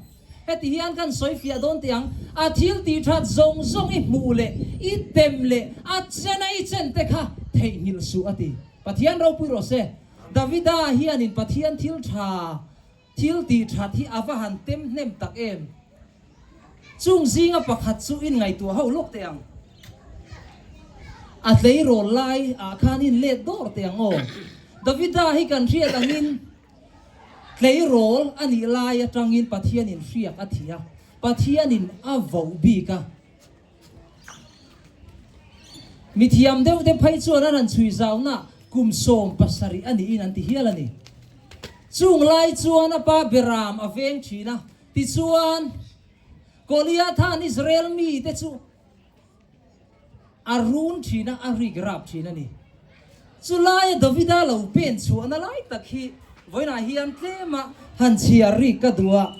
heti hian kan sawi fiah dawn teh ang, a thil tih that zawng zawng i hmuh leh i tem leh a chena i chen te kha theihnghilh suh a ti. Pathian ropui rawh se. Davida hianin Pathian thil tha Thil tih that hi a va han tem hnem tak em? Chung zinga pakhat chu in ngaihtuah ho lawk teh ang. A tleirawl lai ah khan in let dawr teh ang aw. Davida hi kan hriat angin tleirawl a nih lai atangin Pathianin hriak a thi a, Pathianin a voh bik a. Mithiam deuh te phei chuan an han chhui zauna kum 17 a niin an ti hial a ni. Chung lai chuan a pa Beram a veng thin a, tichuan Goliatha'n Israel mite chu. A run thin a, a rik rap thin a ni. Chulaia Davida lo pen chhuahna lai tak hi vawiinah hian tlema han chhiar rik ka duh a.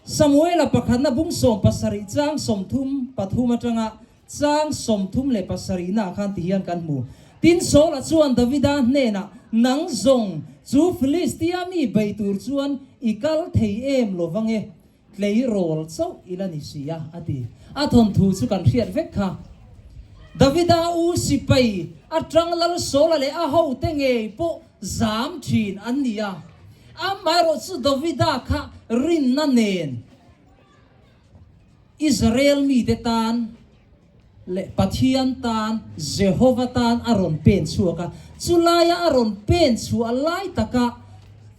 Samuela pakhatna bung 17 chang 33 atanga chang 37 naah khan ti hian kan hmu. Tin, Saula chuan Davida hnenah, Nang zawng chu Filistia mi bei tur chuan i kal thei em lo vang e? Tleirawl chauh i la ni si a, a ti. A thawnthu chu kan hriat vek kha. Davida u sipai atang Lal Saula leh a hote ngei pawh zam thin an ni a. Amaherawh chu Davida kha rinna nen Israel mite tan leh Pathian tan, Jehova tan a rawn pen chhuak a. Chulaia a rawn pen chhuah lai taka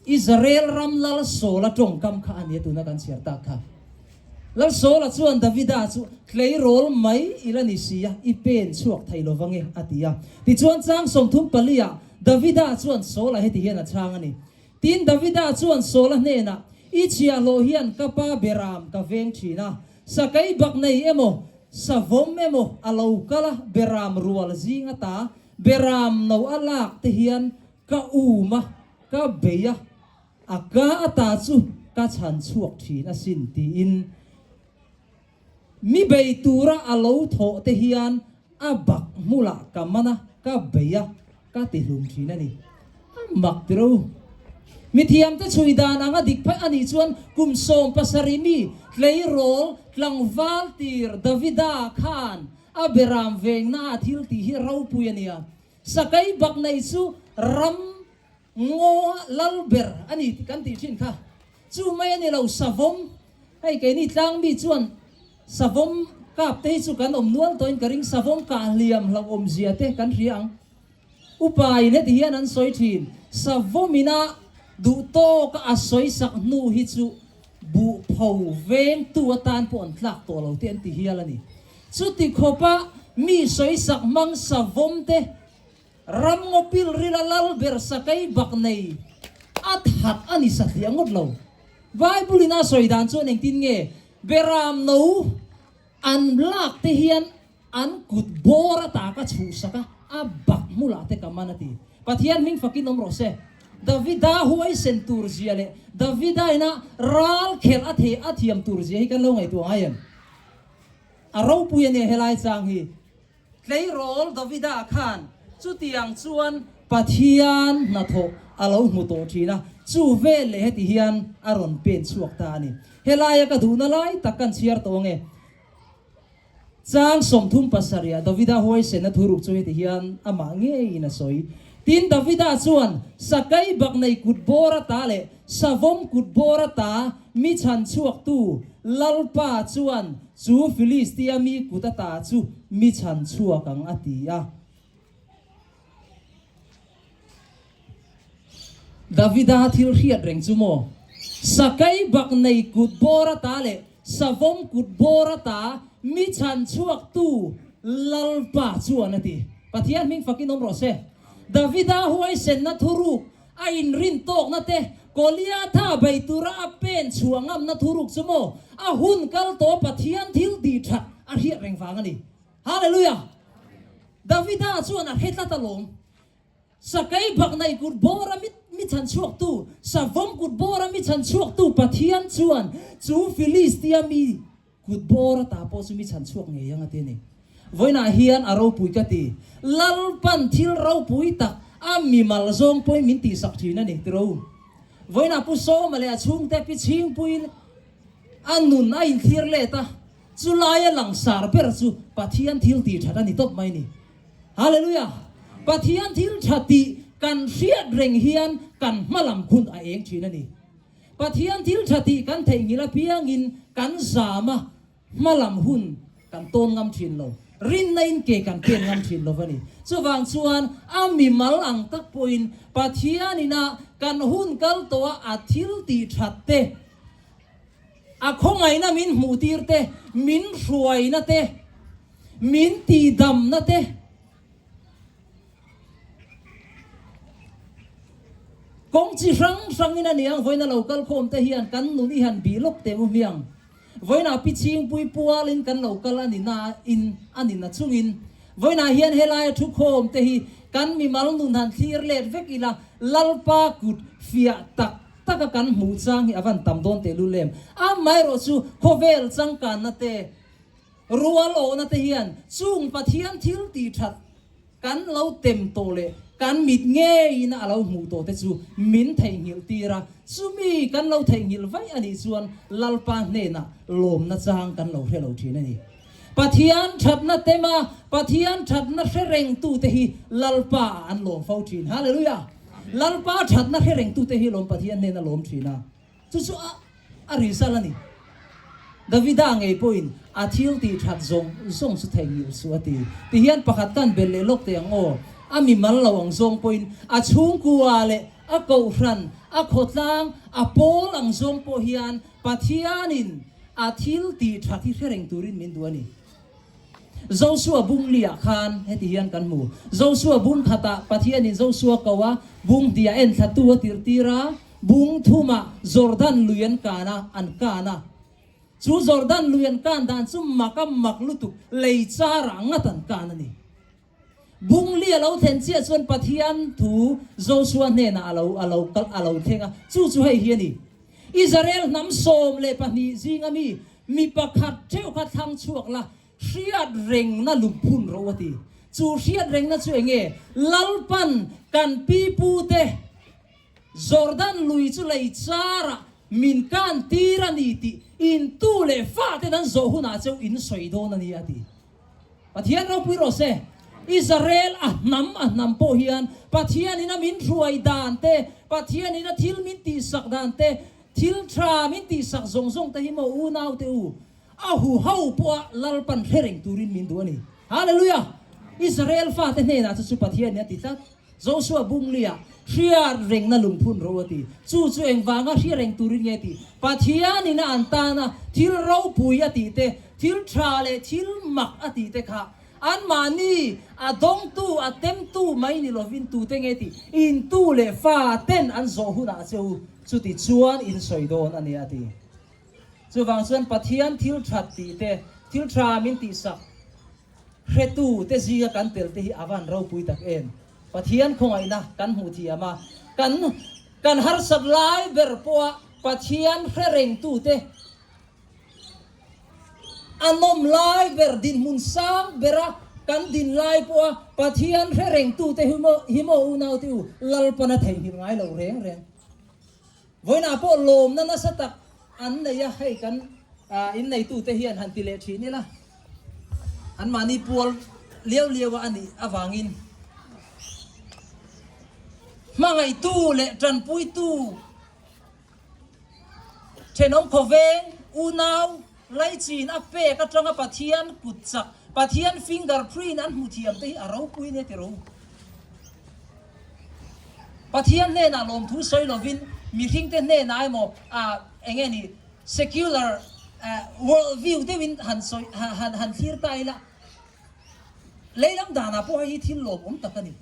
Israel ram Lal Saula tawngkam kha a nia tuna kan chhiar tak kha. Lal Saula chuan Davida chu, Tleirawl mai i la ni si a, i pen chhuak thei lo vang e, a ti a. Tichuan chang 34 ah Davida chuan Saula heti hian a chhang a ni. Tin, Davida chuan Saula hnenah, I chhiahhlawh hian ka pa beram ka veng thin a, Sakei bak nei emaw, savawm emaw a lo kal a, beram rual zing ata beram no a lak te hian ka um a, ka bei a, a ka ata chu ka chhan chhuak thin asin tiin mi bei tura a lo thawh te hian a bak hmulah ka man a, ka bei a, ka ti hlum thin a ni. A mak tiro. Mithiamte chhui dan anga dik phei a nih chuan kum 17 mi tleirawl tlangval tir Davida khan a beram vengna a thil tih hi ropui a nia. Sakai bak nei chu ram ngaw a lal ber a ni tih kan tih thin kha. Chu mai a ni lo, savawm, hei keini tlangmi chuan savawm kap te hi chu kan awm nual tawhin ka ring, savawm kah hliam hlauhawmzia te kan hria ang. Upa in heti hian an sawi thin, Savawm ina duh tawk a sawi sak hnu hi chu buh pho vengtu atan pawh an tlak tawh lo te an ti hial a ni. Chuti khawpa mi sawi sak hmang savawm te ram ngaw pil rila lal ber sakei bak nei a that a ni satliah ngawt lo. Bible in a sawi dan chuan engtin nge beram no an lak te hian An kut bawr ata ka chhuhsak a, a bak hmulah te ka man a ti. Pathian hming fakin awm rawh se. Davida huaisen tur zia leh Davida ina ral khelh a thei a thiam tur zia hi kan lo ngaihtuah ngai em? A ropui a nia helai chang hi. Tleirawl Davida khan chutiang chuan Pathian hnathawh a lo hmu tawh thin a, chu vel leh heti hian a rawn pen chhuak ta a ni. Helaia ka duhna lai tak kan chhiar tawh ange. Chang 37 ah Davida huaisen a thuruk chu heti hian amah ngeiin a sawi. Tin, Davida chuan, Sakai bak nei kut bawr ata leh savawm kut bawr ata mi chhan chhuaktu Lalpa chuan chu Filistia mi kut ata chu mi chhan chhuak ang a ti a. Davida thil hriat reng chu maw? Sakai bak nei kut bawr ata leh savawm kut bawr ata mi chhan chhuaktu Lalpa chuan a ti. Pathian hming fakin awm rawh se. Davida huaisenna thuruk, a inrin tawkna te, Goliatha bei tura a pen chhuah ngamna thuruk chu maw? A hun kal tawh Pathian thil tih that a hriat reng vang a ni. Hallelujah! Davida chuan a hre tlat alawm. Sakei bak nei kut bawra mi mi chhan chhuaktu, savawm kut bawra mi chhan chhuaktu Pathian chuan chu Filistia mi kut bawra ta pawh chu mi chhan chhuak ngei ang a ti a ni. Vawiinah hian a ropui ka ti. Lalpan thil ropui tak a mimal zawng pawhin min tihsak thin a ni tiro. Vawiinah Pu Sawma leh a chhungte Pi Chhingpuiin a nun a inthlir let a, chulaia langsar ber chu Pathian thil tih that a ni tawp mai a ni. Hallelujah! Pathian thil tha tih kan hriat reng hian kan hma lam hun a eng thin a ni. Pathian thil tha tih kan theihnghilh apiangin kan zam a, hma lam hun kan tawn ngam thin lo. Rinna in ke kan pen ngam thin lo a ni. Chuvang chuan a mimal ang tak pawhin Pathian ina kan hun kal tawh a a thil tih that te, a khawngaihna min hmuh tir te, min hruaina te, Min tihdamna te, kawng chi hrang hrangin a ni ang, vawiina lo kal khawm te hian kan nun i han bih lawk teh u hmiang. Vawiinah pi chhingpui pualin kan lo kal a ni na in a ni na chungin. Vawiinah hian helaia thukhawm te hi kan mimal nun han thlir let vek ila, Lalpa kut fiah tak taka kan hmuh chang hi a van tam dawn tehlul em? Amaherawh chu khawvel changkanna te, rual awhna te hian chung Pathian thil tih that kan lo tem tawh leh kan mit ngeiin a lo hmuh tawh te chu min theihnghilh tir a, chumi kan lo theihnghilh vaih a nih chuan Lalpa hnenah lawmna chang kan lo hre lo thin a ni. Pathian thatna tema Pathian thatna hre rengtute hi Lalpa ah an lawm fo thin. Hallelujah! Lalpa thatna hre rengtute hi lawm Pathian hnena lawm thin a, chu chu a a result a ni. Davida ngei pawhin a thil tih that zawng zawng chu theihnghilh suh a ti. Tihian pakhat kan belh leh lawk teh ang aw, a mimal lo ang zawng pawhin a chhungkua leh a kohhran, a khawtlang, a pawl ang zawng pawh hian Pathianin a thil tih that hi hre reng turin min duh a ni. Josua bung liah khan heti hian kan hmu. Josua bung khatah Pathianin Josua ko a, bung hniah enthlatu a tirhtir a, bung thumah Jordan lui an kan a, an kan a. Chu Jordan lui an kan dan chu mak a mak lutuk, lei charah ngat an kan a ni. Bung li a lo thlen chiah chuan Pathian thu Josua hnenah a lo a lo kal a lo thleng a, chu chu hei hi a ni, Israel hnam 12 zinga mi mi pakhat theuh kha thlang chhuak la, hriat rengna lungphun ro a ti. Chu hriat rengna chu eng nge? Lalpan kan pipute Jordan lui chu lei charah min kan tir a ni tih intu leh faten an zawh hunah cheu in sawi dawn a ni a ti. Pathian ropui rawh se. Israel a hnam a hnam pawh hian Pathianin a min hruai dan te, Pathianin a thil min tihsak dan te, thil tha min tihsak zawng zawng te hi maw unau te u, a huho pawha Lalpan hre reng turin min duh a ni. Hallelujah! Israel fate hnenah chu chu Pathianin a ti tlat. Joshua Bunglia, Hriat rengna lungphun ro a ti. Chu chu engvanga hria reng turin nge tih? Pathianin a an tana thil ropui a tih te, thil tha leh thil mak a tih te kha anmahni a dawngtu, a temtu mai ni lovin tute nge tih? Intu leh fa ten an zawh hunah che u, chuti chuan in sawi dawn a ni a ti. Chuvang chuan Pathian thil that tih te, thil tha min tihsak, Hretu te zinga kan tel te hi a van ropui tak em? Pathian khawngaihna kan hmuh thiam a, kan kan harsat lai ber pawha Pathian hre rengtu te a nawm lai ber dinhmun sang bera kan din lai pawha Pathian hre rengtu te hi maw unau te u Lalpana theihnghilh ngai lo reng reng. Vawiinah pawh lawmna nasa tak an nei a, hei kan inneitute hian han ti leh thin ila, anmahni pual liau liau a anih avangin hmangaihtu leh tanpuitu thenawm khawveng unau laichin a pek atanga Pathian kut chak, Pathian finger print an hmuh thiam te hi a ropui nia ti ro. Pathian hnenah lawmthu sawi lovin mihringte hnenah emaw eng nge ni secular world view deuhin han sawi han han thlir ta ila leilam danah pawh hei hi thil lawmawm tak a ni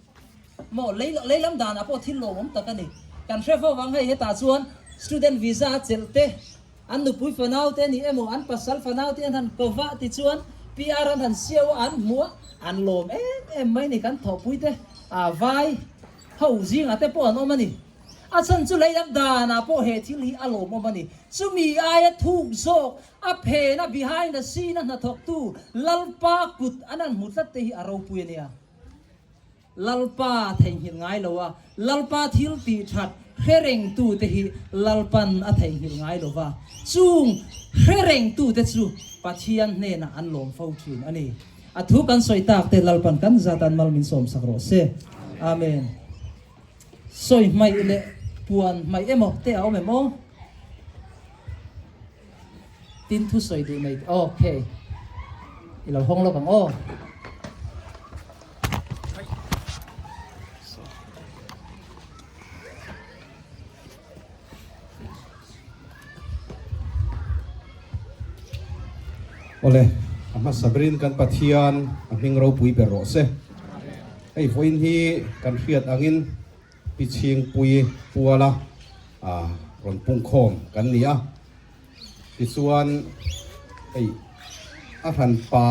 maw lei leilam danah pawh thil lawmawm tak a ni kan hre fo vang hei hetah chuan student visa a chelh te an nupui fanau te ni emaw an pasal fanau te an han ko vah tichuan PR an han siau a an hmu a an lawm em em mai ni kan thawhpui te a vai ho zingah te pawh an awm a ni. A chhan chu leilam danah pawh he thil hi a lawmawm a ni. Chumi aia thuk zawk a phen a behind the scene a hnathawktu Lalpa kut an han hmu tlat te hi a ropui a nia. Lalpa theihnghilh ngai lo a, Lalpa thil tih that hre rengtu te hi Lalpan a theihnghilh ngai lo va, chung hre rengtu te chu Pathian hnenah an lawm fo thin a ni. A thu kan sawi tak te Lalpan kan zatan mal min sawmsak rawh se. Amen. Sawi hmaih leh puan hmaih emaw te a awm em aw? Tin thu sawi duh nei ok i lo hawng lawk ang aw. Awle, a hmasa berin kan Pathian a hming ropui ber rawh se. Hei vawiin hi kan hriat angin Pi Chhingpui puala rawn pungkhawm kan ni a, tichuan hei a hranpa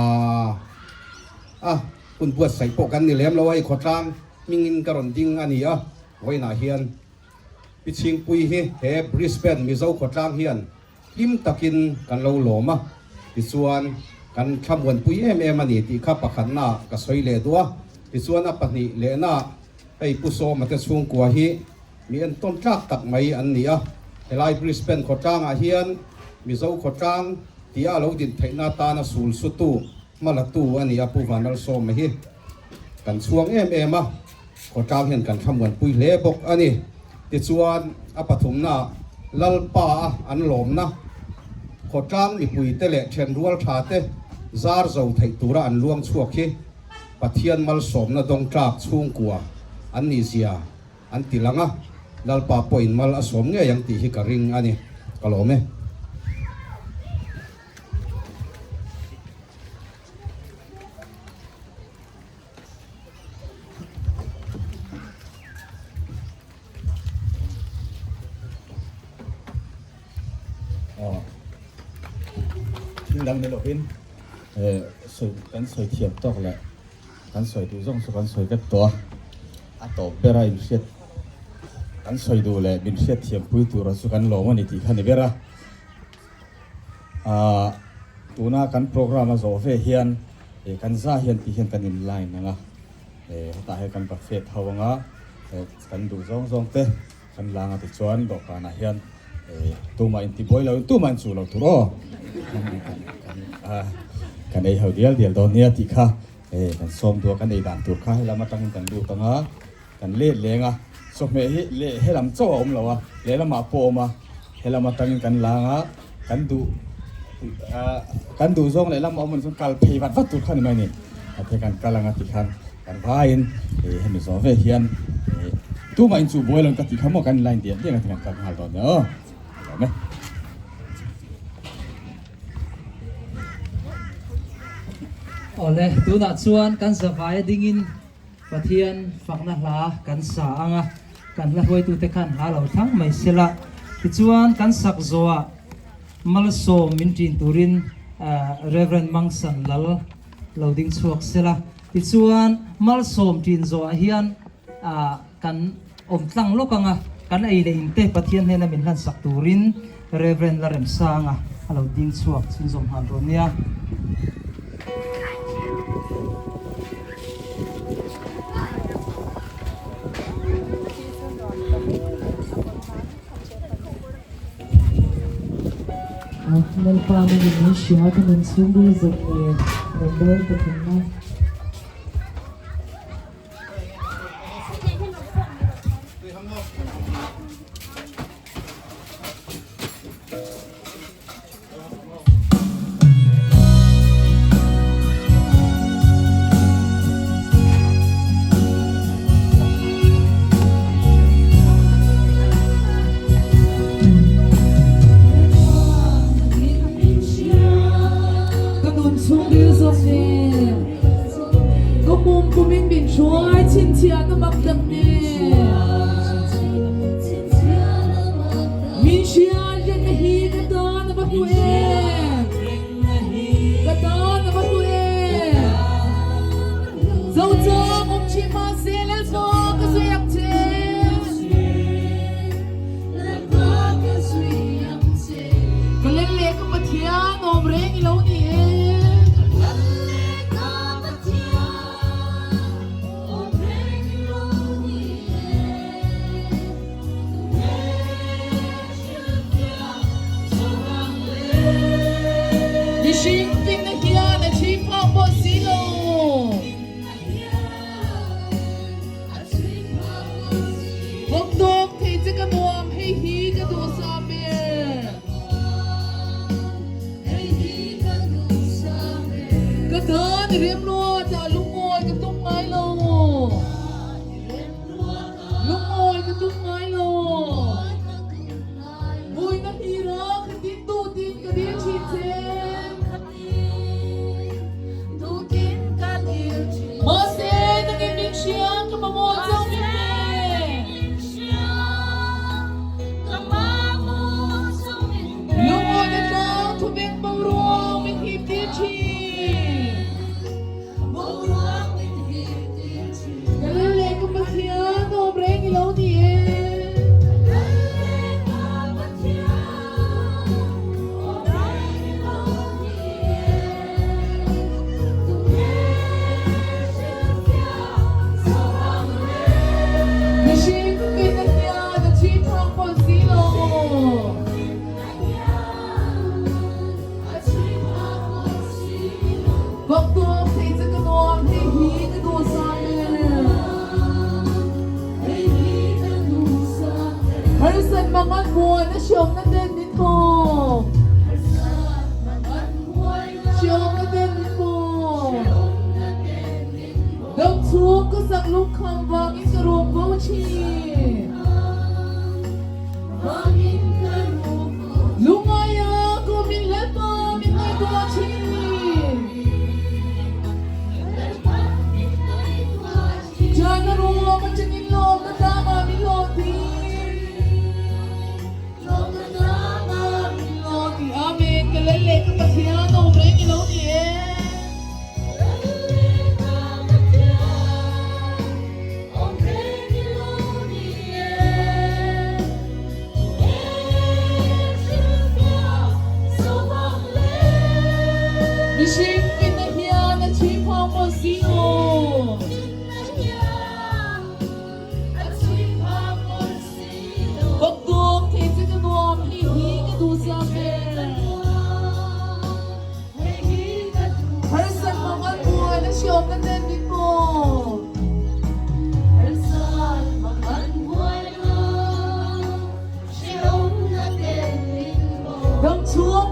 a. Hun buatsaih pawh kan ni lem lo a, hei khawtlang hmingin ka rawn ding a ni a, vawiinah hian Pi Chhingpui hi he Brisbane Mizo khawtlang hian hlim takin kan lo lawm a, tichuan kan thlamuanpui em em a ni tih kha pakhatnaah ka sawi leh duh a, tichuan a pahnih lehnaah hei Pu Sawma te chhungkua hi mi entawn tlak tak mai an ni a, helai Brisbane khawtlangah hian Mizo khawtlang tia a lo din theihna atana sul sutu Hmalatu a ni a, Pu Vanlalsawma hi kan chhuang em em a, khawtlang hian kan thlamuanpui hle bawk a ni. Tichuan, a pathumnaah Lalpa a an lawmna, khawtlang mipuite leh thenrual thate zar zo theih tura an luang chhuak hi Pathian malsawmna dawngtlak chhungkua an nih zia an ti lang a, Lalpa pawhin mal a sawm ngei ang tih hi ka ring a ni. Ka lawm e. Thil dang ni lovin kan sawi thiam tawk leh kan sawi duh zawng chu kan sawi vek tawh a, a tawp ber a inhriat kan sawi duh leh min hriat thiam pui tur chu kan lawm a ni tih kha ni ber a. Ahh tuna kan program a zawh ve hian eh kan za hian tih hian kan in line ang a, eh hetah hian kan buffet ho ang a, eh kan duh zawng zawng te kan lang a tichuan dawhkanah hian eh tumah in tibuai lo in tumah in chuh lo tur aw kan ei ho dial dial dawn nia tih kha eh kan sawm duh a kan ei dan tur kha helam atangin kan lut ang a. Kan let leng a, chawhmeh hi leh helam chauh a awm lo a, lehlamah pawh a awm a, helam atangin kan lang a, kan duh kan duh zawng lehlam a awm anih chuan kal phei vat vat tur kha ni mai a ni. Hate kan kal anga tikhan kan vaiin hemi zawh ve hian tumah in chuh buai lo in ka tih kha maw kan line diam diam a ti kan kal nghal dawn nia aw. Ka lawm e. Awle, tunah chuan kan zavai a dingin Pathian fakna hla kan sa ang a, kan hla hruaitute khan hla lo thlang mai sela. Tichuan kan sak zawhah malsawm min ṭin turin Rev. Mangsan Lal lo ding chhuak sela. Tichuan malsawm ṭin zawhah hian kan awm tlang lawk ang a, kan ei leh inte Pathian hnena min hlansak turin Rev. Laremsanga a lo ding chhuak chhunzawm nghal dawn nia. Lalpa nangin min hria ka nun chhungril zawk nen number pathumna. Ka nun chhungril zawk nen Ka pum kumin min hruai chhinchhiah na mak tak nen Min hria rinna hi ka tan a va hlu em Ka tan a va hlu em Zochang awm thin mahse Lalpa ka zui ang che Ka lel leh ka Pathian awm reng i lo ni e. Mihring finna hian a chhui phak pawh si lo. Vawk dawk thei che ka nuam hei hi ka duhsam ber. Ka tan i remruat ah lungawi ka tum ngai lo. Lungawi ka tum ngai lo. Vuina hira ka tin duh tin ka dil thin che.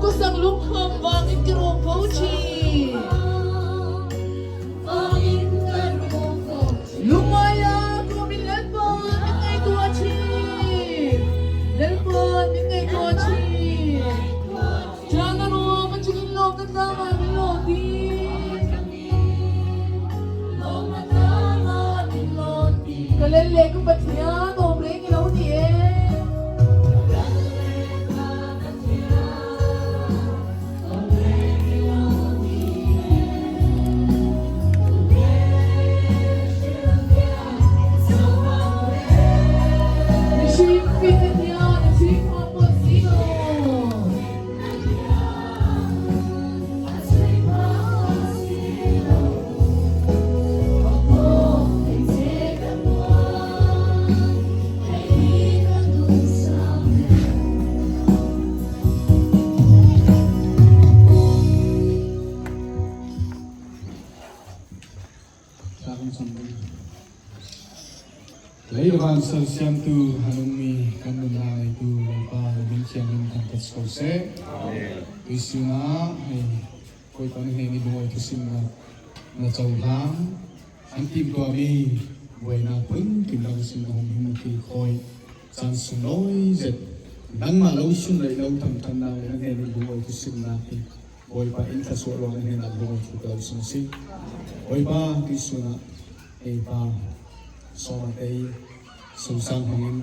Kawsak lungkham vangin ka rum fo thin. Lungaia kumin Lalpa min ngaihtuah thin. Lalpa min ngaihtuah thin. Chana ruam atangin lawmna tlangah min lawm tir. Ka lel leh ka Pathian awm reng i lo ni e. Mihring fite hian a chhui phah pawh si lo. Lei van sersiamtu a nungmi kan nunnak ngeitu Bawipa na min thianghlim thangṭhat si ko seh. Tuisun ah hei Bawipa na hnen i lungawi thusimnak na cohlang. An timhtuahmi buainak phunkim lam sin a hum him ti khawi caan sunglawi zet nangmah lo sun lei lo thangṭhatnak le na hnen i lungawi thusimnak hi Bawipa in thluachuah ruang na hnen ah lungawi thu ka lo sung si. Bawipa tuisun ah eipa sawma tei sungsang hmangin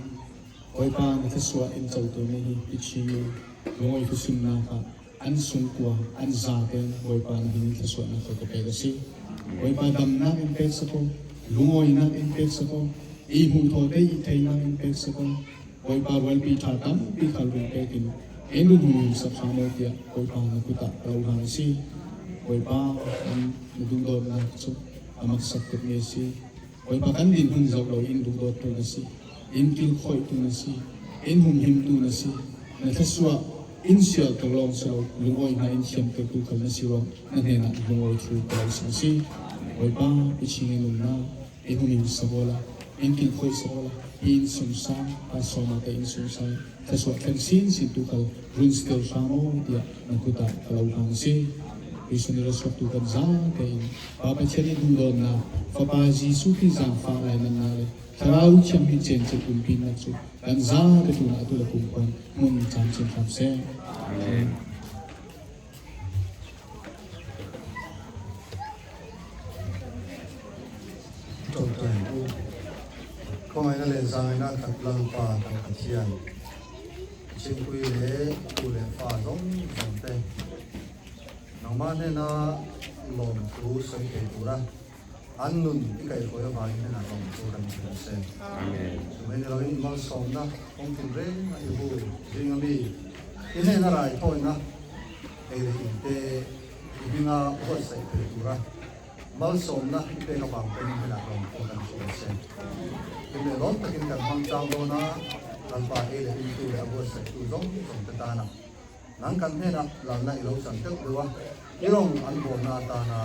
Bawipa na thluachuah in cotu mi hi pichi lungawi thusimnak ah an sungkua an zaten Bawipa na hin thluachuahnak ka pek a si. Bawipa damnak in pek sako, lungawinak in pek sako, i hmuh thaw te i theinak in pek sako, Bawipa rualpi ṭha tampi khal run pek in en run hum sak hram o tiah Bawipa na kut ah ka lo hlan a si. Bawipa kan na duhdawtnak cu a maksak tukmi a si. Bawipa kan dinhmun zoh lo in duhdawttu na si, in kilkhawihtu na si, in humhimtu na si, na thluachuah in sialter lawng si lo lungawi hna in thiamtertu khal na si ruang na hnenah lungawi thu ka lo sin si. Bawipa i ching in umnak, i humhim sabola, in kilkhawih sabola, hi in sungsang, pa sawma te in sungsang, thluachuah thlen sin sin tu khal run stel hram o tiah na kut ah ka lo hlan si. Jesuh nih rawsuaktu kan za tein Pa Pathian i duhdawtnak, Fapa Jesuh Khrih zaangfah lainatnak le Thlarau Thianghlim cencet umpinak cu kan zate tu atu le kumkhuan hmun camcin hram seh. Amen. Ṭawngṭai u. Khawngaihnak le zaangainak khat Lalpa kan Pathian. Chingpui le tu le fa zong zong te. Nangmah hnenah lawmthu sawi thei tura an nun i kaihhruai avangin hnenah lawmthu kan chim a si. Chumai ni loin malsawmnak kong tinreng a i bu zing ami i hnena raithawinak ei le in te i hminga buatsaih thei tura malsawmnak i pek avang pawhin hnenah lawmthu kan chim a si. Hlim le lawm takin kan hmang chang dawn a, Lalpa ei le in tu le a buatsaihtu zawng zawng te tanah Nang kan hnenah lalna i lo chan deuh deuh a, i rawng an bawlna atana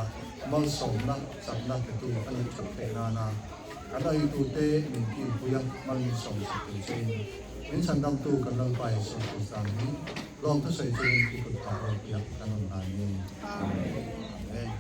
malsawmna chakna petu a nih theuh theih nana kan aitute min kilpui a mal min sawm sak tur chein min chhandamtu kan Lalpa Jesuh Krista min lawm thusawi chungin i kut phah rawh tiah kan rawn hlan ni. Amen.